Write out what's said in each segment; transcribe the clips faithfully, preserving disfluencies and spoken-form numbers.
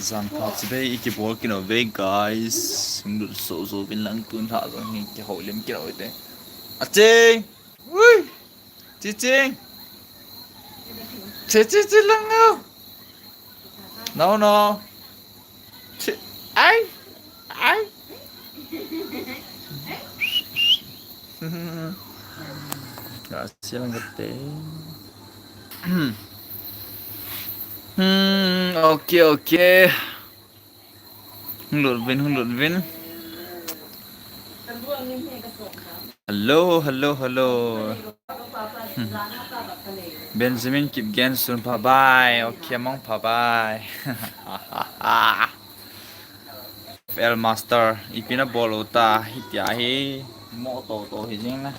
Jan pha chibai i kibol kit uve, guys. Hung lut soh soh uvin lang, tun lha jong hi kihoulim kit u hite. Aching! Ui! Chiching! Chi, chi, chi lang o! No, no! Chi, ai! Ai! Ka silang kate. Hmm, okay, okay. Hung lut uvin, hung lut uvin. Hello, hello, hello. Hmm. Benjamin Kipgen sun pha bai. Okay, mong pha bai. F L Master, ipi na bol u ta, hitia hi, mo to to hi jing na.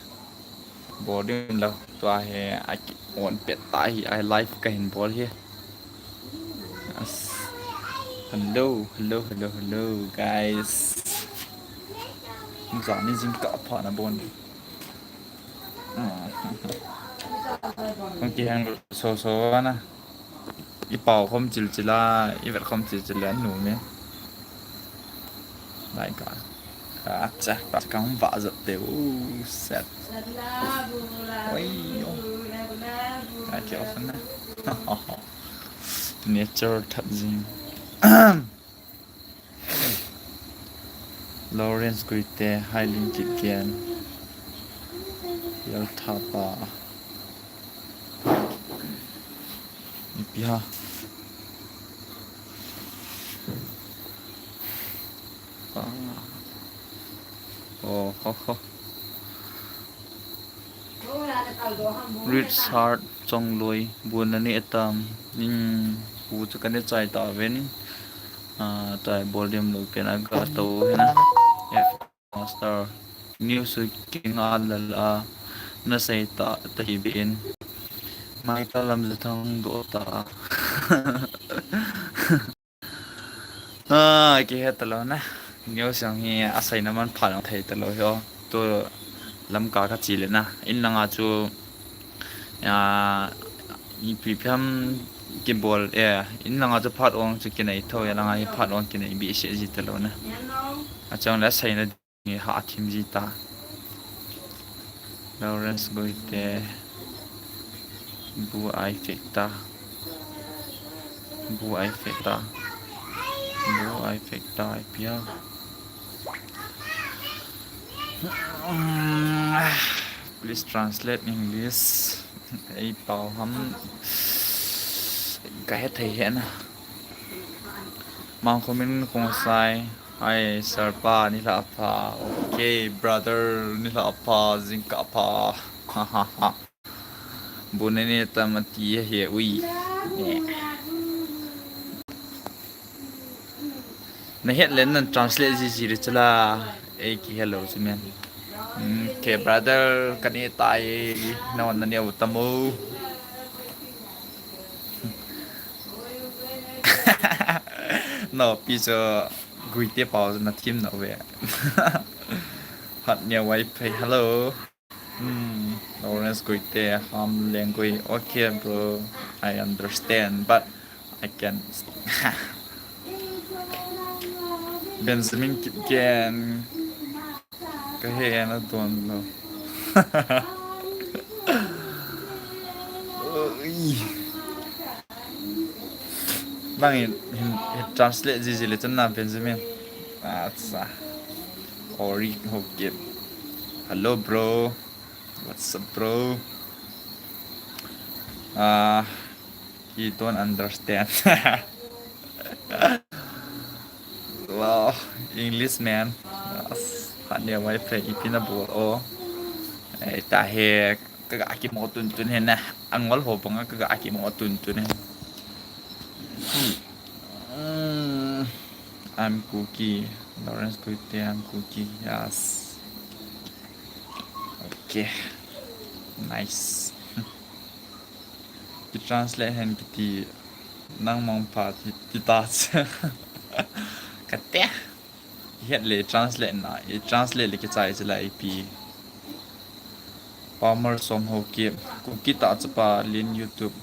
Bol ding lou, tua hi, a ki on pet ta hi, a live kahin bol hi. As-, hello, hello, hello, hello, guys. Jani jingkah pha na bon. Hung kiheng so so na. I pao khom chil chil a, i vet khom chil chil a, nu me. Lai ka. Ka cha, ka cha ka hung va jat te u set. Oi, yo. Ka ke osan na. Nature that jing. Lawrence Guite, Hailing Kipgen, Yal Thapa, ipi ha. Ah. Oh, ho, ho. Richard Chongloi, bu na ne tam. Hmm, bu chu ka ne chai ta ven. Ah, tai bol dem lo pen a ga to hi na. F Master. News su king a la la. Na sei ta, ta hi bin. Mai ta lam za thang do ta. Ah, kihe ta lo na. News jong hi a seina man pha jong thei ta lo hi o. Tu Lamka ka che le na. In langa chu, ah, ipi pi ham kibol e. In langa chu phat ong chu kinei tho, in langa hi phat ong kinei bih se ji ta lo na. A chang le a seina Nge ha thim ji ta. Lawrence Guite. Bu ai fek ta. Bu ai fek ta. Bu ai fek ta, ai pia. Please translate English. Ei pao ham. Ka he thei he na. Mangkhomin Khongsai. Hi, sir pa, nilhah pha. Okay, brother, nilhah pha, jingkah pha. Ha, ha, ha. Bu na ne tam ati he, ui. Eh. Na het le nan translate ji ji le chala. Ei kihe lou chu men. Mm, okay, brother, ka ne tai. Na wan na ne u tam o. No, pi chu Guite pao na thim na ve. Hat ne wai phei. Hello. Hmm, Lawrence Guite, Ham Leng Gui. Okay, bro. I understand, but I can. Benjamin Kipgen. Ka he na don lo. Ui. Nang hin, hin, hin translate ji ji le chun na, Benjamin. Acha. Ori Haokip. Hello, bro. What's up, bro? Ah, he don't understand. Wow, English man. Hat ne wai phei, ipi na bol o. Ei, ta he, ka ga kimo tun tun he na. Angol ho banga ka ga kimo tun tun he. Mm, I'm Kuki. Lawrence Guite, I'm Kuki. Yes. Okay. Nice. Ki translate hen kiti nang mong pha ti, ti ta che. Ka te. Het le translate na, i translate le kichai che la ipi. Palmer Som Haokip, Kuki ta chapa lin YouTube.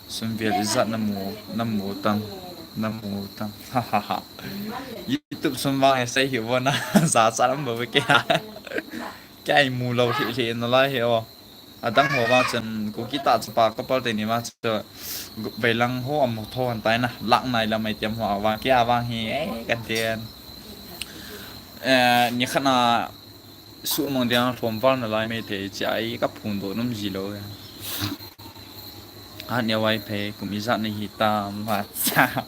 Sum vel ijat na mu, na mu tam. Namu tam. Ha ha ha. YouTube sung vang e sei hi vo na. Za sa lam bo ke. Kei mu lou hi hi na lai hi o. Adang ho vang chun Kuki ta chapa couple teni vang chu veilang ho amu tho han tai na. Lak nai lam ai tiam ho vang kei vang hi e ka den. Eh, ni khat na Sumang dia lhom val na lai mai thei chi ai ka phun do num ji lou. Hat nia Vaiphei kum ijat na hi tam va cha.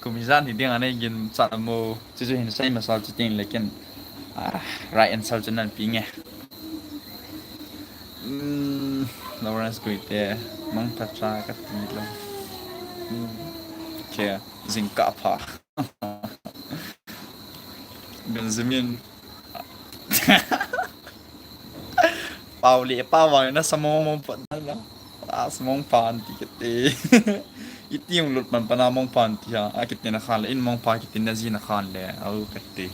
Kum ijat ni ding anei gin cha mo. Chu chu hin sai masal chu ting lekin. Ah, right answer chu nan pi nge. Hmm, Lawrence Guite, mang pha cha ka ti lo. Hmm. Ke, jing ka pha. Benjamin. Pau le pau vang na samong mong pan na. A samong pan ti kete. Iti yung lut pan pana mong pan ti ha. A kete na khan le in mong pa kete na ji na khan le. Au kete.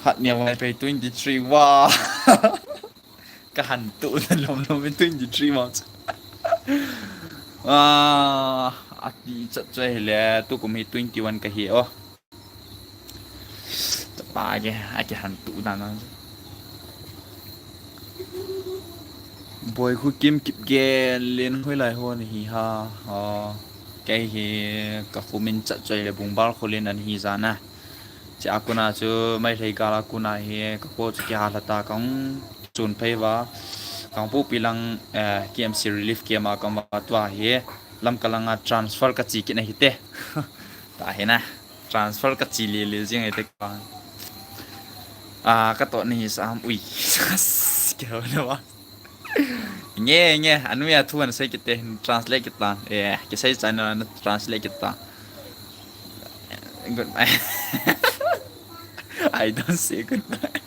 Hat nia Vaiphei twenty three wa. Ka han tu na lom lom in twenty three ma. Ah, ati chat choi le tu kum hi twenty one ka hi o. Tapa ke, a ke han tu na na. Boy khu kim kip gen len hoi lai ho ni hi ha. Oh, kei hi ka khu min chat choi le bung bal khu len an hi za na. Chi a kuna chu mai hlei gal a kuna hi ka khu chu ki ha la ta kang chun phei va. Kang pu pi lang, eh, K M C relief camp a kang va tua hi. Lam ka langa transfer ka chi kit na hi te. Ta hi na. Transfer ka chi le le jing ai te ka. Ah, ka to ni sa ham ui. Ke ho na wa. Nge, nge, anu ya thu an sei kite, translate kit tan. Eh, ke sei channel na translate kit tan. Goodbye. I don't say goodbye.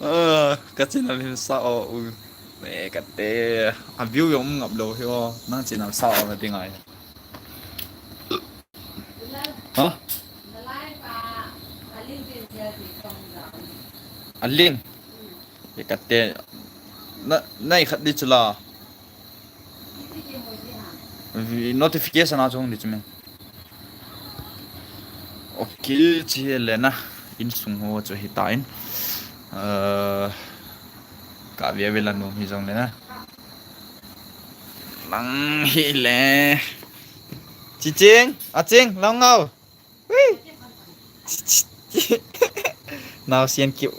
Oh, ka channel hin sa o u. Eh, ka te. A view yong ngap lo hi o. Nang channel sa o na ding ai. Ha? Aling. Ye kate. Na, na ikhat di chula. Notification a chung di chumin. Okay, chi le na. In sung ho chu hi ta in. Uh, ka via vela nom hi jong le na. Lang hi le. Chi ching, a ching, long ngau. Ui. Nau sian kiu.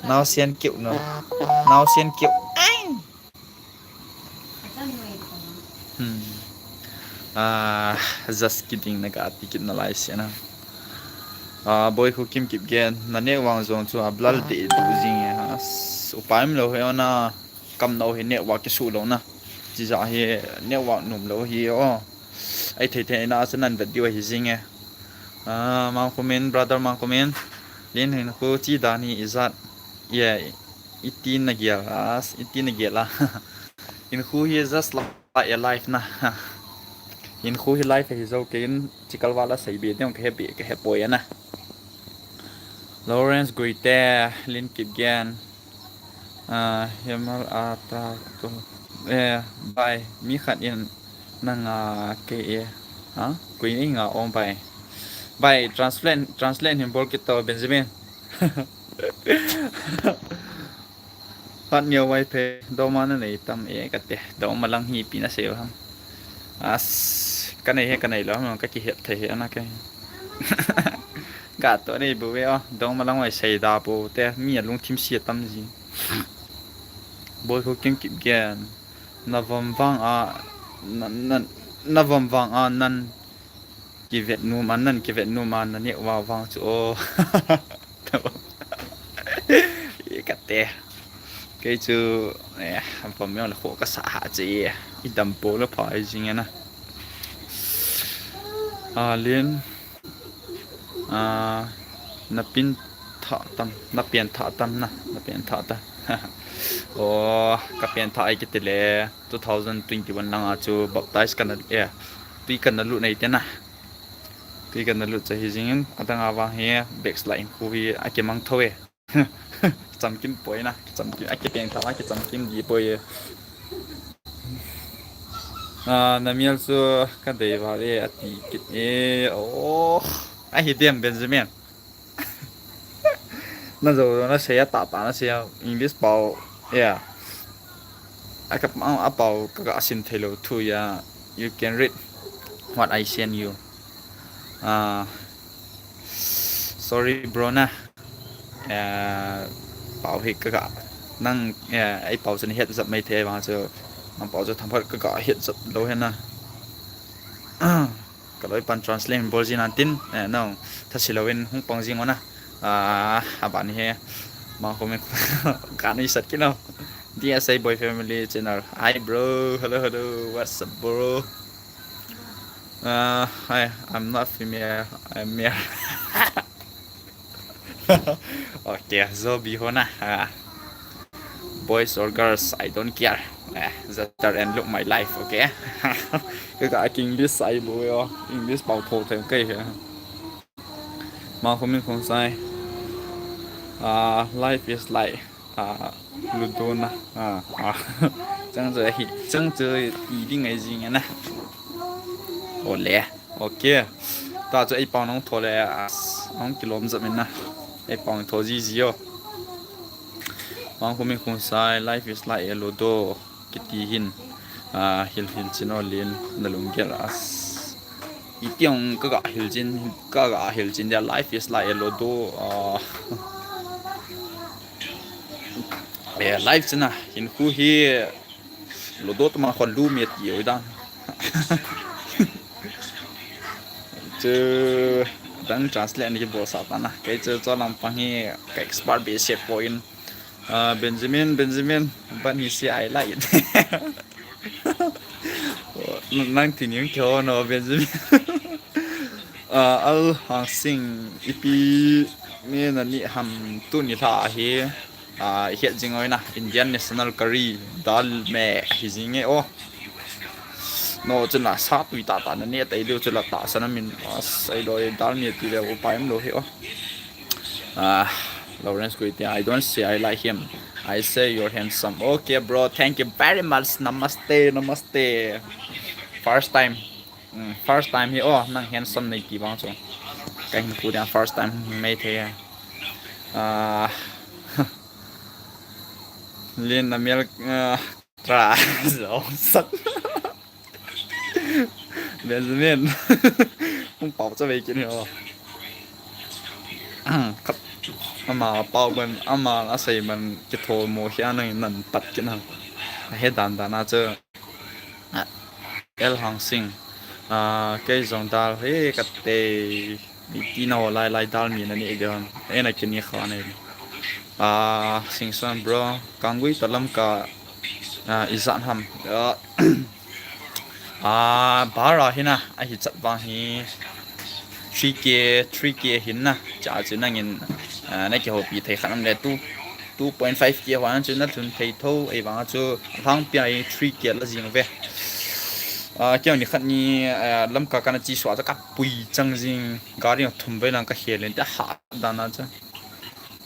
Nau sian kiu no. Nau sian kiu. Ai. Hmm. Ah, just kidding na ka ti kit na lai sian na. Ah, boy khu kim kip gen. Na ne wang jong chu a blal te tu jing e. Upai um lo he na. Kam nau hi network kisu lo na. Chi ja hi network num lo hi o. Ai thei thei na sa nan vet diu hi jing e. Ah, Mang Kumin, brother Mang Kumin. Lin hin khu chi dan hi ijat. Ye, iti na gel as, iti na gel a. In khu hi just la a life na. In khu hi life hi jo ke in chikal wala sei be ding ka he be ka he poi na. Lawrence Guite, Lin Kipgen. Ah, Hemal ata to. Eh, bai, mi khat in nanga ke e. Ha? Kui ni nga om bai. Bai, translate, translate hin bol kit to Benjamin. Hat nia Vaiphei, doma na nei tam e kate. Doma lang hi pi na sei ham. As, ka nei he ka nei lo, ka ki het thei he na ke. Ka to nei bu ve o, doma lang vai sei da bu te, mi a lungthim sia tam ji. Boy khu Kim Kipgen, na vom vang a, na, na, na vom vang a nan kivet num a, nan kivet num a, na neh wa vang chu o. I kate. Kei chu, eh, vom yong le kho ka sa ha che. I dam po le pha i jing na. A lin. Ah, na pin tha tam, na pian tha tam na, na pian tha ta. Oh, ka pian tha ai kiti le, two thousand twenty-one lang a chu baptize ka na, eh, tui ka na lut nei te na. Tui ka na lut cha hi jing in, adang a vang hi, backslide in khu hi, a kimang tho e. Chamkim poi na, chamkim, a kipian tha, a kicham kim di poi e. Ah, na mial chu ka dei vale ati kit e. Oh, ahi dem Benjamin. Na jo na sei a ta ta na sei a English pao. Yeah. A ka a pao ka ga sin thei lo thu ya. You can read what I send you. Ah, sorry bro na. Eh, pao hi ka ga nang, eh, ei pao chu na het jap mai thei vang chu, nang pao chu themkhat ka ga het jap lo he na. Ka loi pan translate bol jin an tin, eh, nang tha si lo in hung pang jing o na. Ah, a ban hi ma ko me ka ni sat ki no. D S A Boy Family Channel. Hi bro. Hello, hello. What's up, bro? Uh, hi, I'm not female. I'm male. Okay, so be ho na. Ah. Boys or girls, I don't care. Eh, just start and look my life, okay? Ka ga English sai bo yo. English pao tho thei kai he. Ma ko min khong sai. Ah, life is like, ah, Ludo na. Ah, ah. Chang chu hi, chang chu i ding ai jing na. Ole. Okay. Ta chu ei pao nang tho le, ah, nang kilom jap in na. Ei pao tho ji ji o. Ma ko min khong sai, life is like a Ludo. Kiti hin, ah, hil hil chin o lin na lunggel as. Itiang ka ga hil chin, ka ga hil chin dia life is like a Ludo, ah, eh, life china hin khu hi Ludo tuma khon lu mi ti oi dan. Chu dang translate ni ki bol sa ta na. Kei chu cho lam pang hi ka expert be se point. Ah, Benjamin, Benjamin, but he say I like it. Nang tin yung kyo no, Benjamin. Ah, Al Hang Sing, ipi me na ni ham tu ni tha hi. Ah, het jing oi na, Indian National Curry, dal me, hi jing e o. No, chun la sa tui ta ta na ne tai deu chun la ta sa na min, as, ai lo, dal me ti le upai em lo hi o. Ah, Lawrence Kuiti, I don't say I like him. I say you're handsome. Okay, bro. Thank you very much. Namaste. Namaste. First time. Mm, first time hi. Oh, nang handsome nei ti bang chu. Ka hin ku dia first time mai thei. Ah. Lin na mial, ah, Tra, zong sat. Benjamin. Hung pau cha vei kin ho. Khat. Ama pau ban, ama a sei ban kitho mo hia nang nan pat kin ha. A he dan dan a cha. El Hang Sing. Ah, kei zong dal he ka te. Iti na ho lai lai dal mi na ni de hon. E na kini kha nei. Ah, Sing Suan bro. Kangui ta lam ka, ah, izan ham. Ah, ah, bara hi na, a hi chat vang hi three K, three K hin na. Cha chu nangin, ah, na kihopi thei khat am le two, two point five K hua chu na thun thei tho, ei vang chu hang pia hi three K la jing ve. Ah, kei ni khat ni, ah, lam ka kana chi sua cha ka pui chang jing, gari thum ve lang ka hel in ta ha dan a cha.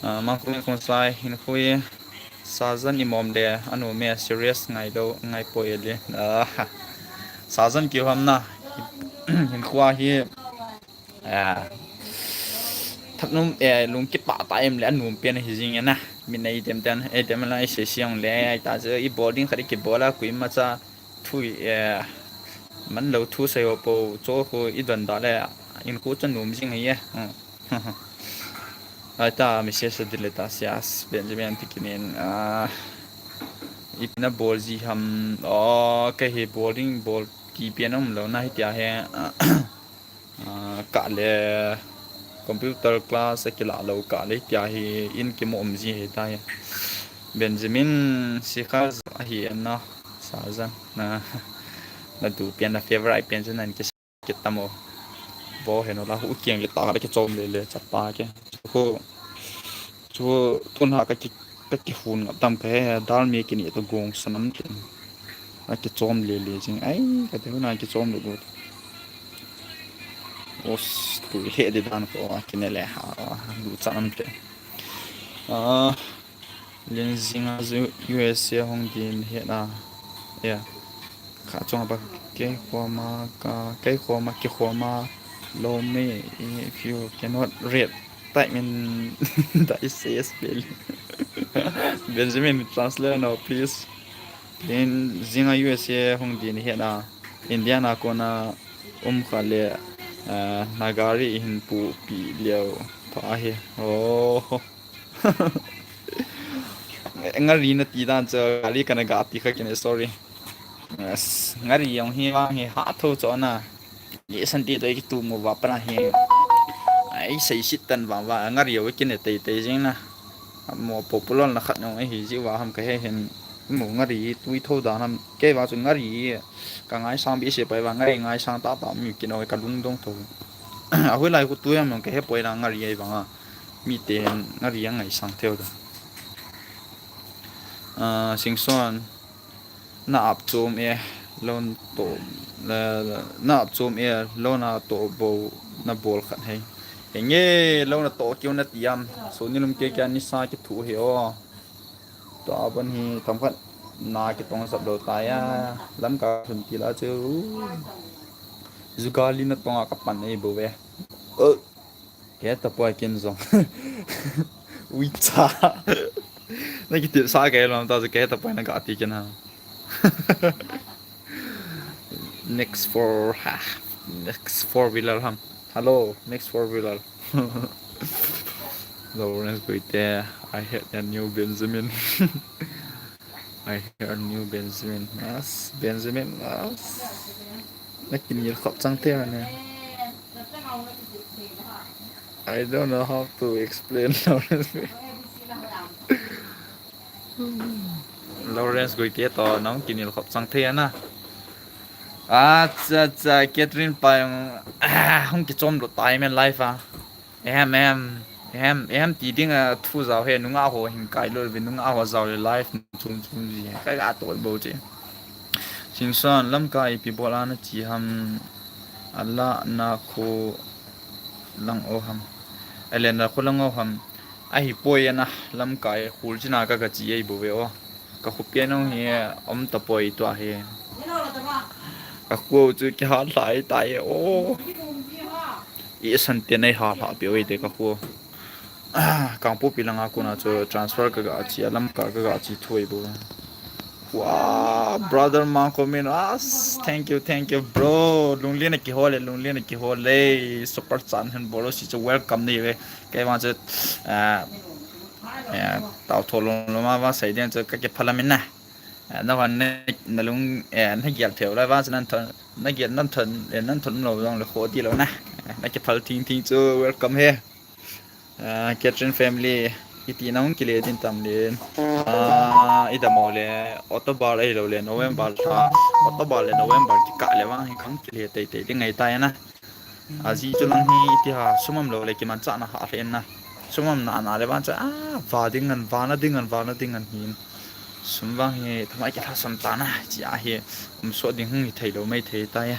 Ah, ma khun khun sai hin khui. Sajan i mom le, anu me serious ngai lo, ngai poi le. Ah, Sajan ki ham na. Hin khua hi, ah, thak num, eh, lung kipa ta em le, anu pen hi jing na. Min nei dem den, eh, dem la i se siang le, ai ta je, i bol ding khat i kibol a, kui ma cha, thu, eh, man lo thu sei ho po, cho khu i don da le, in khu cha num jing hi e. Hmm. Ai ta, message a delete ta sias, Benjamin tikinin, ah, ipna bol ji ham, oh, ka he bowling bol ti pian um lo na hi tia he, ah, ka le computer class a kila lo ka le tia hi in ki mo um ji he ta he. Benjamin Sikha ahi en na, Sajan, na, na tu pian na favorite pian chu nan ki Kit tamo. Bo heno la hu kiang le ta ka kichom le le chapa ke. Chu, chu tun ha ka ki, ka kihun ngap tam ka he, dal mi kini to gong sanam tin. Ka kichom le le jing. Ai, ka te hu na kichom le le. Os, tu he de dan ko, kine le ha, du chanam te. Ah, Len jing a ju U S A hong din he na. Ya. Kha chong ba. Kei khoma ka, kei khoma, kei khoma, lou me, if you cannot read, type in the essay spelling. Benjamin, translate now, please. Tin, zinga U S A hung din hi na, Indiana kona um kha le, ah, Nagari hin pu pi leo pha hi. Oh. Ngari na ti dan chu, ngari kana ga ti kha kine, sorry. Yes, ngari jong hi vang hi ha tho cho na. Ye san ti to ki tu mo va pra hi. Ai sei sit tan va va ngari yo kine tei tei jing na. Mo popular na khat jong hi ji va ham ka he hin. Mo ngari tui tho dan ham ke va chu ngari ka ngai sang bi se pai va ngari ngai sang ta ta mi kino ka lung dong tho. A hui lai ku tu yam jong ka he poi na ngari ai vang a. Mi te ngari ang ngai sang theo da. Ah, Singson, na ap chom e, lon to, eh, na ap chom e, lon a to bo, na bol khat hei. Henge, lon a to kiu na tiam. So ni lum ke kia ni sa ki thu he o. To a bon hi tham khat na ki tong sap lo ta ya. Lam ka thun ti la chu. Zugali na tong a ka pan ei bo ve. Oh. Ke ta poi kin jong. Ui cha. Na ki tip sa ke lom ta ke ta poi na ka ti kin ha. Next four ha. Next four wheeler ham. Hello, next four wheeler. Lawrence Guite, I had a new Benjamin. I had a new Benjamin. Yes, Benjamin. Yes. Na kinil khop chang te ne. I don't know how to explain Lawrence Guite. Lawrence Guite to nang kinil khop chang thei ana. Acha, acha, Catherine pa jong, ah, hung kichom lo tai men life a. Ehem, ehem, ehem, ehem ti ding a thu jao he nunga ho hin kai lo ve nunga ho jao le life chum chum ji. Kai ga to bo che. Singson lamkai ipi bol a na chi ham. Ala na khu lang o ham. Elena khu lang o ham. Ahi poi ana lamkai khul china ka ka chi ei bo ve o. Ka khu pian o hi om ta poi tua hi. Ka khu chu ki ha lai tai o. I san te nei ha ha pe oi te ka khu. Kangpokpi langa kona chu transfer ka ga chi a lamkai ka ga chi thoi bo. Wow, brother Mangkomin, ah, thank you, thank you, bro. Lunglen a kihol e, lunglen a kihol e. Super chat hin bol o si chu welcome ni ve. Kei vang chu, ah, eh, tao tho lom lom a vang sei den chu ka kiphalam in na. Eh, na van ne, na lung, eh, na gel theu la vang chu nan thon, na gel nan thon, eh, nan thon lo jong le kho ti lo na. Eh, na kiphal thing thing chu welcome he. Ah, Catherine family, iti na hung kile din tam lin. Ah, i dam o le, October ei lo le, November tha, October le November kikah le vang hi kang kile tei tei ding ngai tai na. Aji chu lang hi iti ha, sum um lo le kimanchah na ha le na. Sum um na na le vang cha, ah, va ding an, va na ding an, va na ding an hin. Sum vang hi, thamai kilhasam ta na, chi a hi, um so ding hung hi thei lo mai thei tai.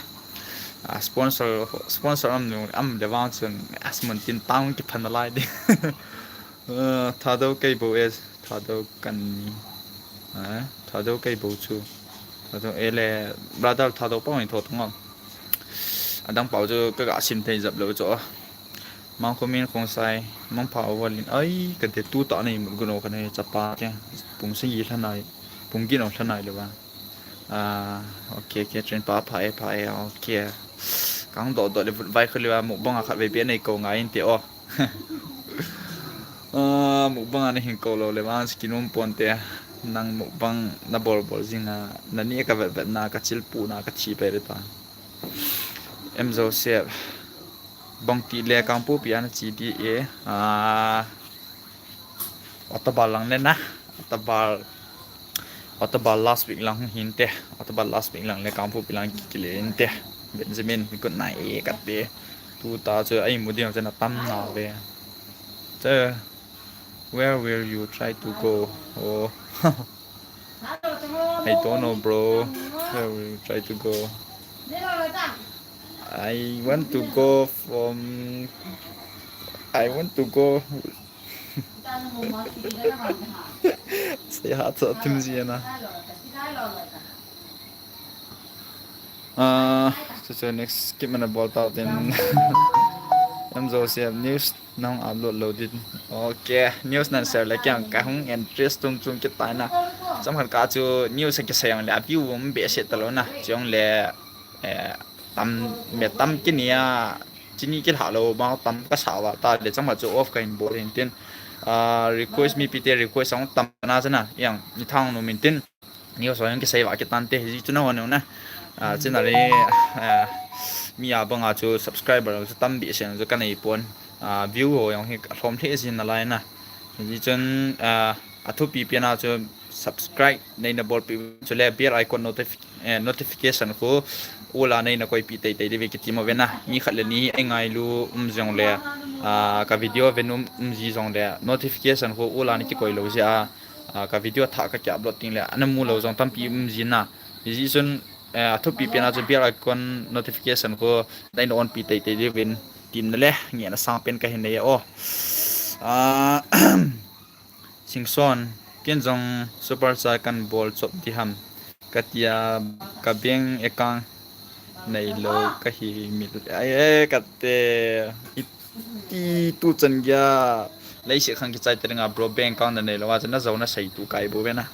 A sponsor, sponsor am nu, am le vang chun, as mun tin tang kiphan na lai di. Ah, Thadou kei bo e, Thadou kan ni. Ah, Thadou kei bo chu. Thadou e le, brother Thadou pau ni tho thong am. Adang pau chu ka ga sim thei jap lo chu. Mangkomin Khongsai, mangpha o valin. Ai, ka de tu ta nei mut guno ka nei chapa te. Pung sing yi hlanai, pung gin o hlanai le ba. Ah, okay, okay, train pa, pha e, pha e, okay. Kang do do le vut vai khali va mukbang a khat ve pe nei ko ngai in te o. Ah, mukbang a nei hin ko lo le vang skin um pon te. Nang mukbang na bol bol jing a, na ni ka vet vet na ka chil pu na ka thi pe le ta. M Joseph. Bang ti le Kangpokpi a na chi di e. Ah, October lang le na. October, October last week lang hung hin te. October last week lang le Kangpokpi lang kile in te. Benjamin, mi kut na e kat te. Tu ta chu ai mu ding chu na tam na ve. Chu, where will you try to go? Oh. I don't know, bro. Where will you try to go? I want to go from, I want to go. Say hi to Tim Ziena. Ah, chu chu next skip mana bol tau tin. M Joseph news nahung upload lou din. Ok, news nan share le kiang kahung interest tung chung kit tai na. Chomkhat ka chu news a kisei ang le a view um behseh talou na. Chong le, eh, tam, me tam kinia, chini kilha lou, ma tam kasa uva ta le chomkhat chu off kahin bol hin tin. Ah, request mipite request ang tam na chana, yang ni thang nu min tin. News ho jong kisei va kit tante, hijeh chun nahon jong na. Ah, chuna le, ah, mi a banga chu subscriber chu tam behseh chu kanei pon. Ah, view ho jong hi alhom lheh jin nalai na. Hijeh chun, ah, athupi pen a chu subscribe neina bolpi chule bell icon notifi-, eh, notification khu all a neina koipi teitei diuve kiti mo ve na. Mi khat le ni hi eingailu um jong le, ah, ka video ven um, um ji jong le notification khu all a nei kikoi lou jeh a, ah, ka video thah ka ki upload teng le ana mu lou jong tampi um jin na. Hijeh chun, eh, athupi pen a chu bell icon notification khu neina on pi teitei diuvin tin na le, ngehna sang pen kahin nei e o. Ah, Singson, ken jong super chat kan bol chop di ham. Katia ka bank account neilou kahi mil. Ai, eh, kate. Iti tu chan geiya. Leiset khang kichai te nga bro bank account na neilou a chu na jo na sei tu kai bo ve na.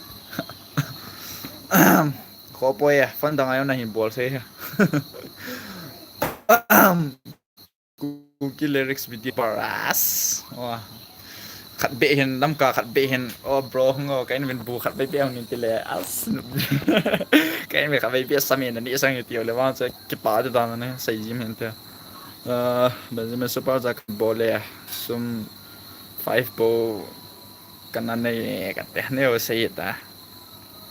Kho poi e, phone dang a jong nahin bol sei he. Kuki lyrics video paras. Wah. Khat beh hin, Lamka khat beh hin. Oh, bro, ngo, ka in ven bu khat beh beh hung nin ti le. As. Ka in ven khat beh beh sam in, ani sang ti le, vang che, kipa te dan ne, sei jim hin te. Ah, Benjamin super chat bol le, sum five bou, kana nei, kate, nei o sei ta.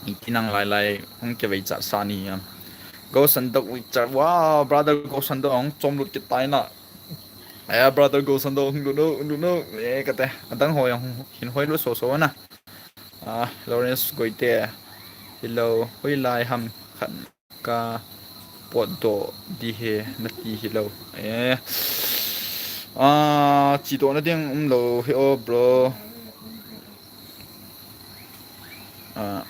Iti nang lai lai, hung kivei chat sa ni am. Go Sandok Richard, wow, brother Go Sandok, hung chom lut kit tai na. Eh, brother Go Sandok, hung lut o, hung lut o, eh, kate, adang ho jong, hin hoi lut so so na. Ah, Lawrence Goite, hello, hoilai ham khat ka potdoh di he, nati hilou. Eh, ah, chedoh na ding umlou he o, bro. Ah,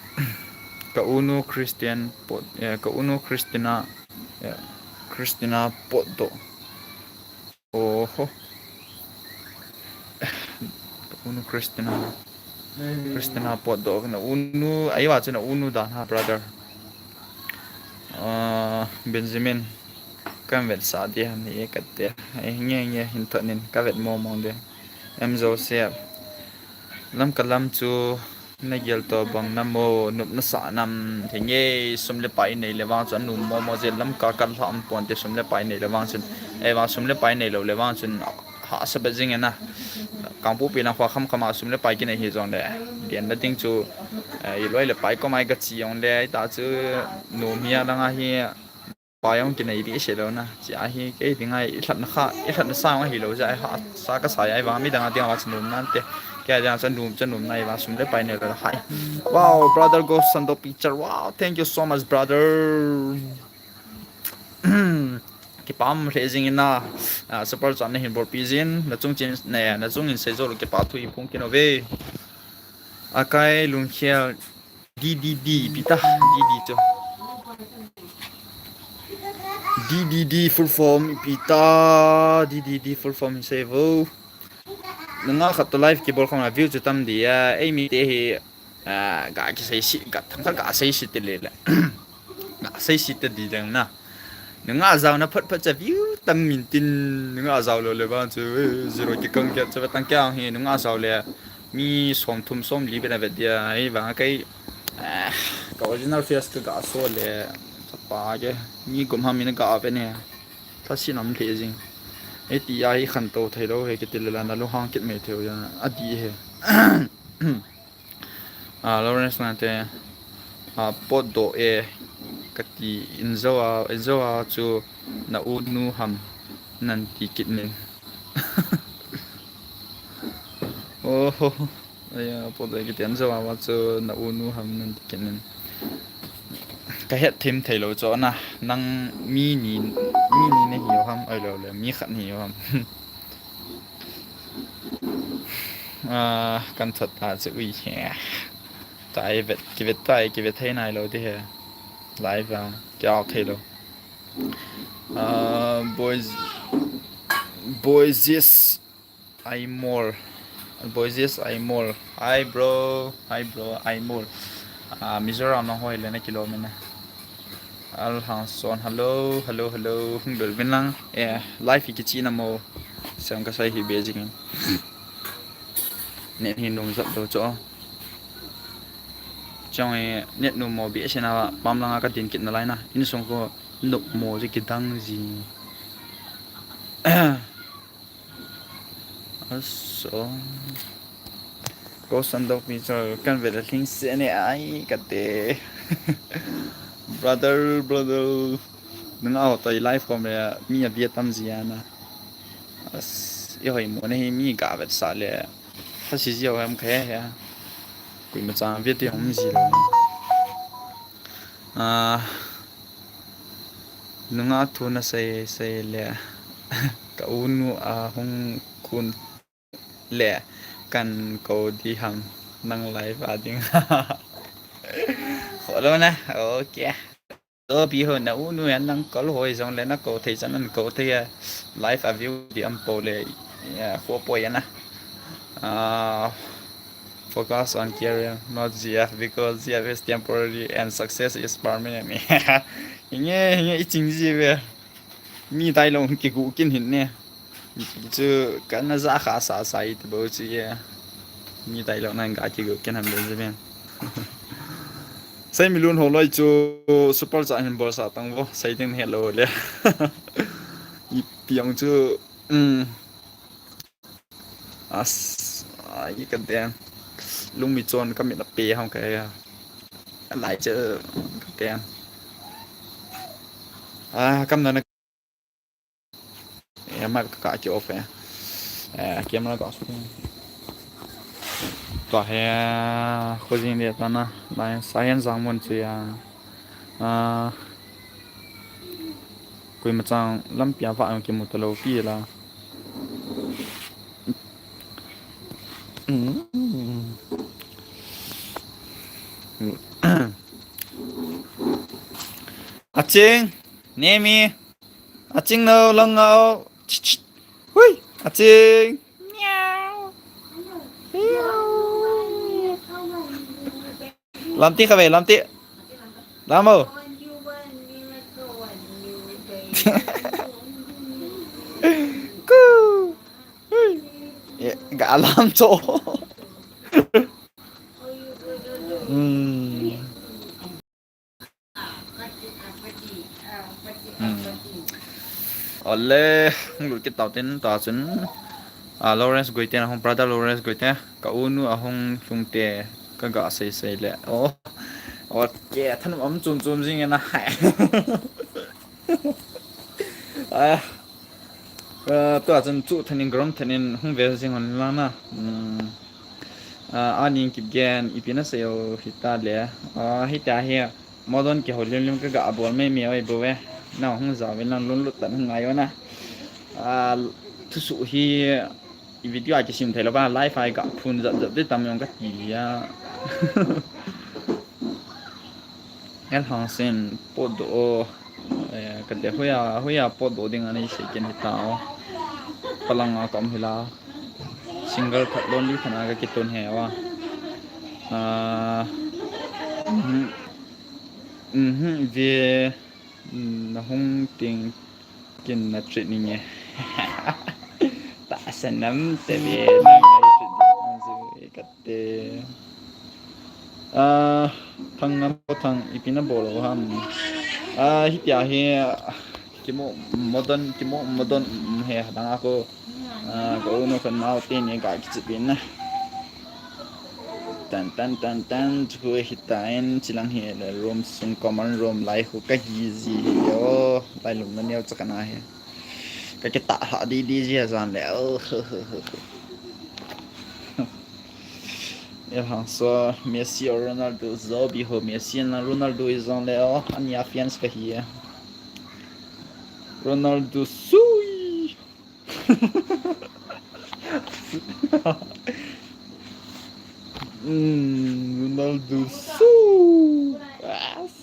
ka unu Christian pot, eh, ka unu Christina, eh, Christina potdoh. Oho. Ka unu Christina. Christina potdoh na unu, ahi vang chu na unu dan ha, brother. Ah, Benjamin. Kan vetsah di ham ni e kate. Eh, nge, nge, hin thot nin, ka vet mo mo de. M Joseph. Lamka lam chu na gel to bang na mo, nop na sa nam, hinge, sum le pai nei le vang chu anom mo mo je, Lamka kal lha um pon te sum le pai nei le vang chun. Eh, vang sum le pai neilou le vang chun, hahsa beh jing e na. Kangpokpi lang kho kham kham a sum le pai kinei hi jong le. Lian na ding chu, eh, i loi le pai kom a i ga che jong le, i ta chu nom hi a lang a hi. Pai jong kinei behseh lou na. Chia hi kei ding a i lhatna kha, i lhatna sa jong ahi lou jeh a, hahsa kasa a, i vang midang a ding a vang chu nom nante. Kei a ding a chu nom, chu nom na i vang sum le pai neilou hai. Wow, brother Go Sandok picture. Wow, thank you so much, brother. Kipa um lheh jing in na, ah, super chat na hin bolpi jin, na chung chin, na, na chung in sei jou lou kipa thu i phong kit uve. Akai Lungkhel, D D D, ipi ta, D D D chu. D D D full form, ipi ta, D D D full form sei vo. Nungah khat to live kibol khom a view chu tam di a, eimi te hi, ah, ga kisei si, ga thangkhat ga sei si te le le. Ga sei si te di leng na. Nungah jao na phat phat cha view tam min tin, nungah jao lou le vang chu, eh, zero kikang kit cha ve tang kya hi, nungah jao le mi som thum som li beh na vet dia, hei vang kei, ah, ka original face ka ga show le, chapa ke, mi gum ham in ga ve ne, tha si nam lheh jing. Hiti a hi khantou thei lou he kiti le la na lunghang kit mai thei u ja, a di he. Ah, Lawrence Nate, ah, potdoh e, kati in jou a, in jou a chu na u nu ham nan ti kit nin. Oho, aya, potdoh e kati in jou a chu na u nu ham nan ti kit nin. Ka het thim thei lou chu na, nang mi ni, mi ni na hi u ham, oi lou le, mi khat ni u ham. Ah, kan thot ta chu ui he. Tai vet, kivet tai, kivet thei nai lou ti he. Live a, kia thei lou. Uh, boys, boys, yes, I'm more. Boys, yes, I'm more. Hi, bro. Hi, bro. I'm more. Uh, Mizoram na hoi le na kilomina. Al Hang Son. Hello, hello, hello. Hung bel bin lang. Yeah, live hi kichi na mo. Sang ka sai hi be jing. Net hi nung zat do cho. Chong e net nu mo be sina pam langa ka din kit na lai na. In sung ko nuk mo ji kidang ji. Aso. Ko sandok pi cho kan ve da thing se ne ai ka te. Brother, brother. Nung au toi live kom le mi a bia tam ji ana. As, i hoi mo ne hi mi ga vet sa le. Kha si ji au em khe he. Kui ma chang bia ti hong ji lo. Ah, nunga thu na sei, sei le. Ka unu a hung kun le. Kan ko di ham nang live a ding. Kholo na. Okay. To bi ho na unu yan nang kol hoi jong le na ko thei chan an ko thei a. Live a view di am po le. Ya, ko po ya na. Ah, focus on career, not G F, because G F is temporary and success is permanent. Hinge, hinge, i ching ji ve. Mi tai lo ki gu kin hin ne. Chu kan na za kha sa sa i te bo chi ye. Mi tai lo nan ga ki gu kin ham de ji ve. Sai mi lun ho loi chu super cha hin bol sa tang vo. Sai ding he lo le. I piang chu, um, As, ai, ka den. Lung mi chon ka mit na pe ham ka ya. Lai che ka den. Ah, kam na na. Ya, mic ka ki off ya. Eh, camera ka off. Tua he, khojing le ta na. Lai sa hen jang mon chu ya. Ah, kui ma chang lampi a va ang ki mu ta lo pi la. Aching, Nemi, aching no, long no. Hui, aching. Miau. Miau. Lamti kha ve, lamti. Lamo. Ku. Hui. Ye, ga lam cho. Hmm. Hmm. Ole, hung lut kit tau tin ta chun. Ah, Lawrence Goite, ahung brother Lawrence Goite. Ka unu ahung lhung te, ka ga sei sei le. Oh. Okay, than um chum chum jing na. Ah. Ah, tua chun chu thanin grom thanin hung ve jing hon lang na. Hmm. Ah, aning kip gen, ipi na sei o hita le. Ah, hita hi modern ki ho lim lim ka ga bol mai mai oi bo ve. Na hung ja ve lang lun lut tan hung ngai o na. Ah, thusu hi i video a kisim thei lo ba, live a i ga phun jat jat de tam jong ka ti a. Hel hang sen pot do o, eh, ka te hoiya, hoiya pot do ding ani sei ken hita o. Palang a ka um hi la. Single khat lonely khat a ka kitun he wa. Ah, mhm. Mhm, ve, mm, na hung ting kin na treat ni nge. Ta sanam te ve, na ngai treat ni nge ka te. Ah, thang nam ko thang ipi na bol o ham. Ah, hitia hi, ah, kimo modern, kimo modern, mm, he dang ako. Ah, ko no kan mau te ni ka kichi pin na. Tan, tan, tan, tan, chu hitain, chilang hi le room sung common room lai hu ka hi ji hi yo. Lai lum na neo chakana hi. Ka kita ha di di ji jan le. Oh, ho, ho, ho, ho. El hang so, Messi o Ronaldo, zo bi ho, Messi na Ronaldo i jong le, oh, ania fans ka hi e. Ronaldo sui. Hmm, Ronaldo sui. As.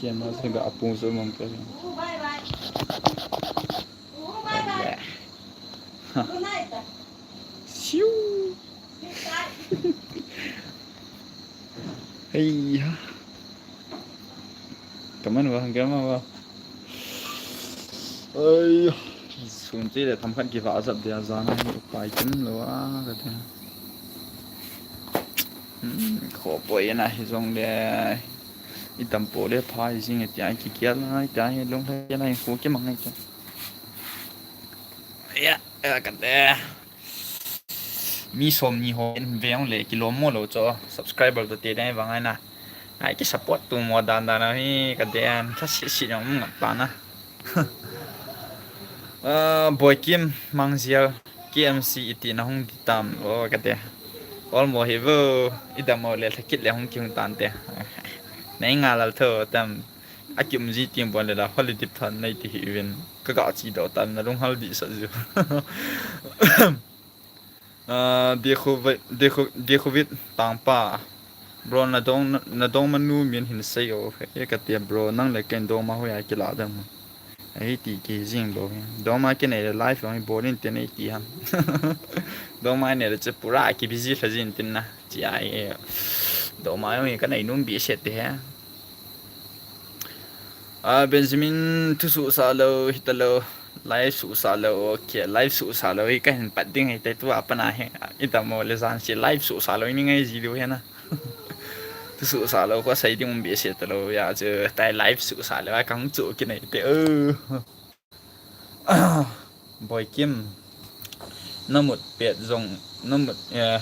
Tia ma se ga apu so mang ka. Siu. Hei ha. Kaman ba, kaman ba. Ai, sun che le tham khat kiva jap dia jana hi upai kim lou a ka te. Hmm, kho poi na hi jong le. I tam po le pha i jing e tia ki kia lai tia hi long lai lai kho ki mang ngai cha. Ya, ya ka te. Mi som ni ho in veng le kilom mo lou cho subscriber to te dai vang ai na. Ai ki support tu mo dan dan na hi ka te an tha si si jong ngat pa na. Ah, Boikim Mangzial K M C iti na hung di tam o ka te. Ol mo hi vo i dam mo le thakit le hung ki hung tan te. Nei nga lal tho tam. A kim ji ting bon le la holiday plan nei ti hi vin. Ka ga chi do tan na lung hal di sa ju. Ah, Dekhovit, Dekho-, Dekhovit tangpa. Bro, na dong, na dong manu min hin sei o. E ka tia bro, nang le ken dong ma hoya kila dam. Ei ti ki jing bro. Dong ma ki nei le life long bol in te nei ti ham. Dong ma nei le che pura ki busy la jin tin na. Chi ai. Dong ma yong ka nei num bi se te he. Ah, Benjamin, thu su sa lo, hita lo. Live su sa lo, okay, live su sa lo, hi ka hin pat ding hi te tu apa na hi. I dam mo le jan si live su sa lo, ni ngai ji lo hi na. Thu su sa lo, ko sai ding um bi se ta lo, ya chu tai live su sa lo, a kang chu ki nei te o. Boikim, na mut pet jong, na mut, eh,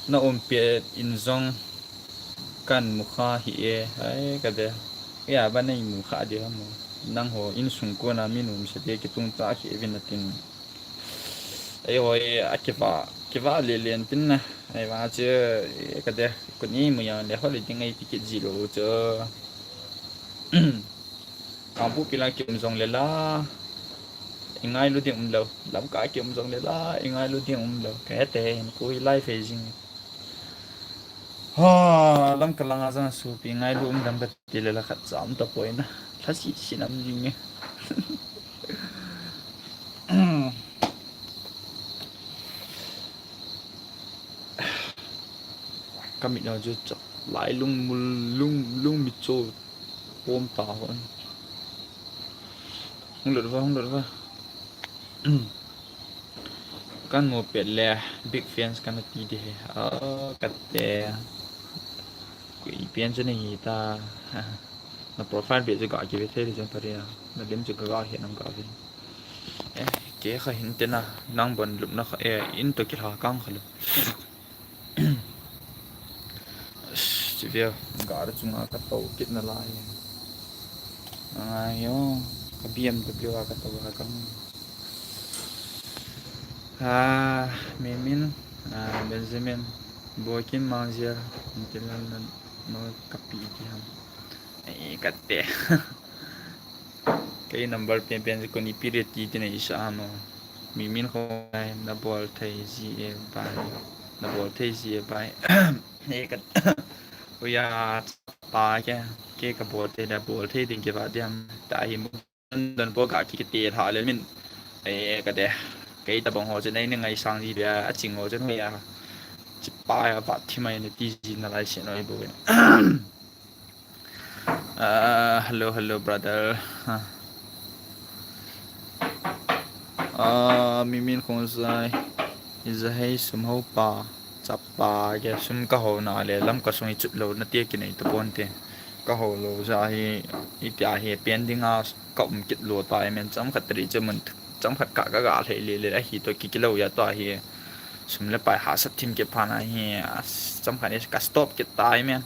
na um pet in jong kan mu kha hi e, ai ka de. Ya ba nei mu kha de ha mo. Nang ho insung ko na mi num se de ki tung ta ki vin na tin. Ei ho e a ki va, ki va le len tin na. Ei va che, e ka de. Ko ni mu ya le ho le ding ei ti ki ji lo che. Kangpokpi la ki um jong le la, i ngailu ding um lo. Lamka ki um jong le la, i ngailu ding um lo. Ka he te hin ko i live he jing. Ha, Lamka langa jong supi ngailu um dam ka ti le la khat jam ta poi na. Thasi sinam jing e. Ka mit na ju chak lai lung mul lung, lung mit cho pom ta ho. Hung lut va, hung lut va. Kan mu pet le big fans kan ti de. Ah, ka te. Ko i pian chu nei hi ta. Na profile beh chu ga ki ve thei le jong pha ria. Na lim chu ga ga he nam ga ve. Eh, ke kha hin te na, nang bon lup na kha, eh, in to ki lha kang kha lo. Chi ve, ga ra chunga ka to kit na lai. Ai yo, ka B M W a ka to a kang. Ah, Mimin, ah, Benjamin, Boikim Mangzial, Intilan na, no, ka pi di ham. Ei, ka te. Kei number pen pen ko ni pi re ti ti nei sa mo. Mimin Khongsai na bol thei ji e bai. Na bol thei ji e bai. Ei ka. Uya pa ke. Ke ka bol thei da bol thei ding ki va diam. Ta hi mo. Don po ka ki te tha le min. Ei ka te. Kei ta bong ho che nei ni ngai sang ji dia. A ching ho che noi a. Chi pa ya va thi mai ni ti ji na lai se noi bo. Ah, hello, hello, brother. Ah, Mimin Khongsai. Ija hei sum ho pa. Chapa ke sum ka ho na le lam ka sung i chut lo na te ki nei to pon te. Ka ho lo ja hi i tia hi pen ding a ka um kit lo ta i men cham khat ri che mun cham khat ka ka ga le le le hi to ki ki lo ya to hi. Sum le pai ha sat thim ke pha na hi a cham khat ni ka stop kit ta i men.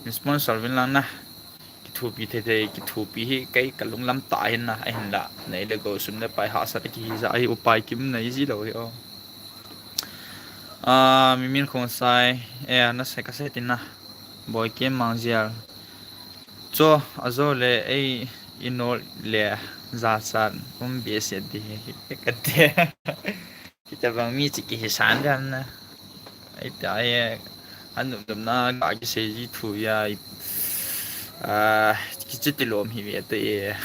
Sponsor vin lang na. Kithupi thei thei, kithupi hi kei ka lunglam ta hin na, ahin la. Nei le go sum le pai hahsat a kihi ja hi upai kim nei ji lo hi o. Ah, Mimin Khongsai, eh, na sai ka sai tin na. Boikim Mangzial. Cho, ajo le ei i no le ja san um bi se di hi ka te. Kita bang mi chi kihi san dan na. Ai ta ai, an num num na ka kisei ji thu ya. Ah, kichiti lom hi ve te e.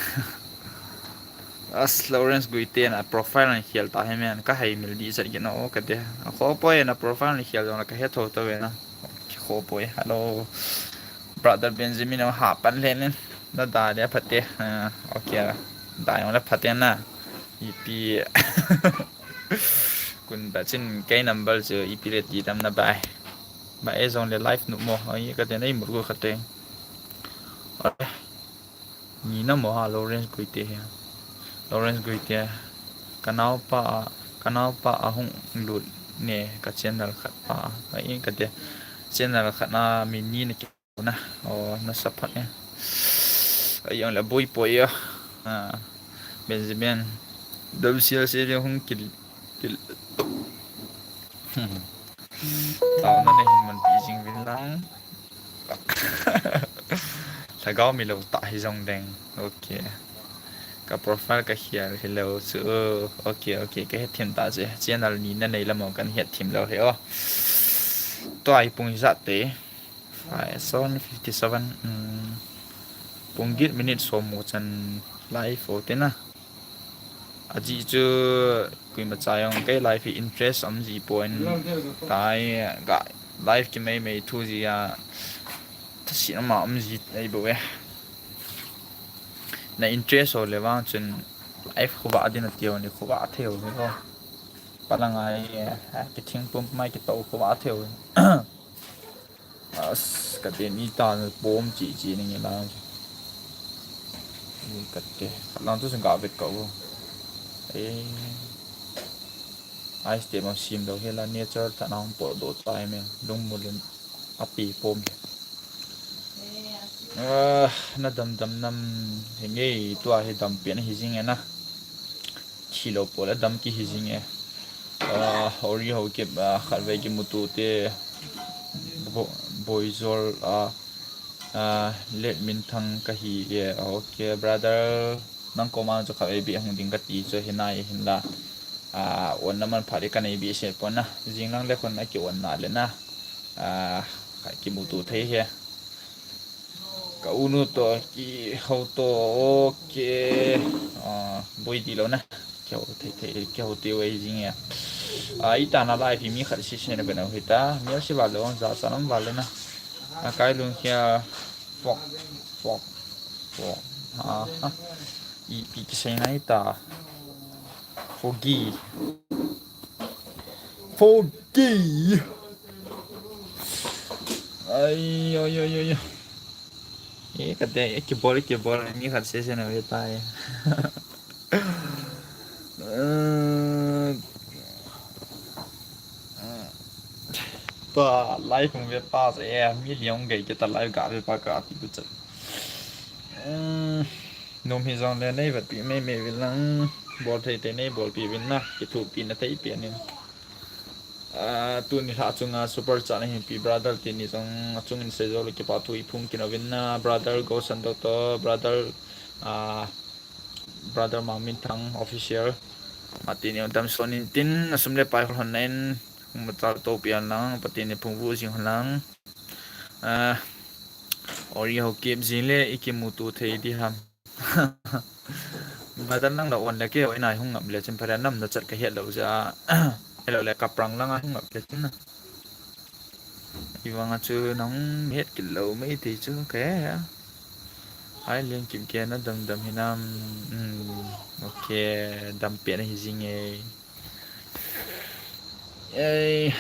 As Lawrence Guite na profile na khel ta he men ka hai mil di sat gino ka te. Kho poi na profile na khel jong la ka he tho to ve na. Kho poi. Hello. Brother Benjamin ha pan le nen. Na da le phate. Ah, okay. Da yong le phate na. Ipi. Kun ba chin kei number chu ipi le ti tam na bai. Ba e jong le live nu mo. Ai ka te na i mur ko ka te. Ni na mo ha Lawrence Guite he. Lawrence Guite. Ka naopa, ka naopa a hung lut ne ka channel khat pa. Ai ka te channel khat na mi ni na ki na. O na sa phat ne. Ai ang le boi poi a. Ah, Benjamin. Dam sial se le hung kil kil. Tao na ne hin man pi jing vin lang. Lhagao mi lo ta hi jong deng. Okay. Ka profile ka hial hi lo chu. Okay, okay. Ka het thim ta che. Channel ni na nei lamo kan het thim lo he o. Tua hi pung hi jat te. Five, seven fifty-seven. Um, pung get minute som mo chan live o te na. Aji chu kuima cha jong kei live hi interest um ji pon tai ga live ki mei mei thu ji a thasin ama um ji ei bo e. Na interest o le vang chun live khuva din a tio ni khuva theo ni ko. Palang ai ki thing pum mai ki to khuva theo. As, ka te ni ta na pom chi chi ni ngi lang. Ni ka te, ka lang tu sing ka vet ka u. Eh. Ai ste ma sim do he la nature ta na hong po do ta ai me. Lung mu lin a pi pom. Ah, na dam dam nam he nge tua he dam pen hi jing e na. Thi lo po le dam ki hi jing e. Ah, Ori ho ki, ah, khat ve ki mutu te bo-, boizol, ah, ah, let min thang ka hi e. Okay, brother. Nang koma chu khat ve bi hung ding ka ti chu hi nai hin la. Ah, on na man pha le ka nei bi se pon na. Jing lang le kon na ki on na le na. Ah, khat ki mutu thei he. Ka unu to ki ho to, okay. Ah, boi di lo na. Ki ho thei thei, ki ho te wei jing ya. Ah, ita na live hi mi khat si se na bena hita. Mi si va lo, ja sa nam va le na. Ah, kai lung kia pok, pok, pok. Ah, ah. Ipi ki sei na ita. Foggy. Foggy. Ai, ai, ai, ai. Eh, kate, eh, kibol, kibol, ni khat se se na ve tai. Eh, pa, live hung ve pa se, eh, mi liang gei kita live ga ve pa ka ti ku chat. Eh, Nom hi jong le nei vet pi mei mei vin lang, bol thei thei nei bol pi vin na, kithopi na thei pi anin. Ah, tuni lha chunga super chat na hin pi brother teni jong achung in sei jo le kipa thu i phung kino vin na, brother Go San Doctor, brother, ah, brother Mangminthang official. Mati ni dam son in tin, asum le pai hol hon na in, um, chal to pi an lang, Pathen in phung vu jing hon lang. Ah, Ori ho kep jing le i kimuto thei di ham. Batan nang la on le ke oi nai hung ngap le chin phara nam na chat ka het lo ja. Hello le kaprang lang a hung ngap le chin na. I vang a chu nang het kit lo mai thei chu ka he a. Ai leng kim ke na dam dam hinam. Hmm. Okay, dam pe na hi jing e. Ei,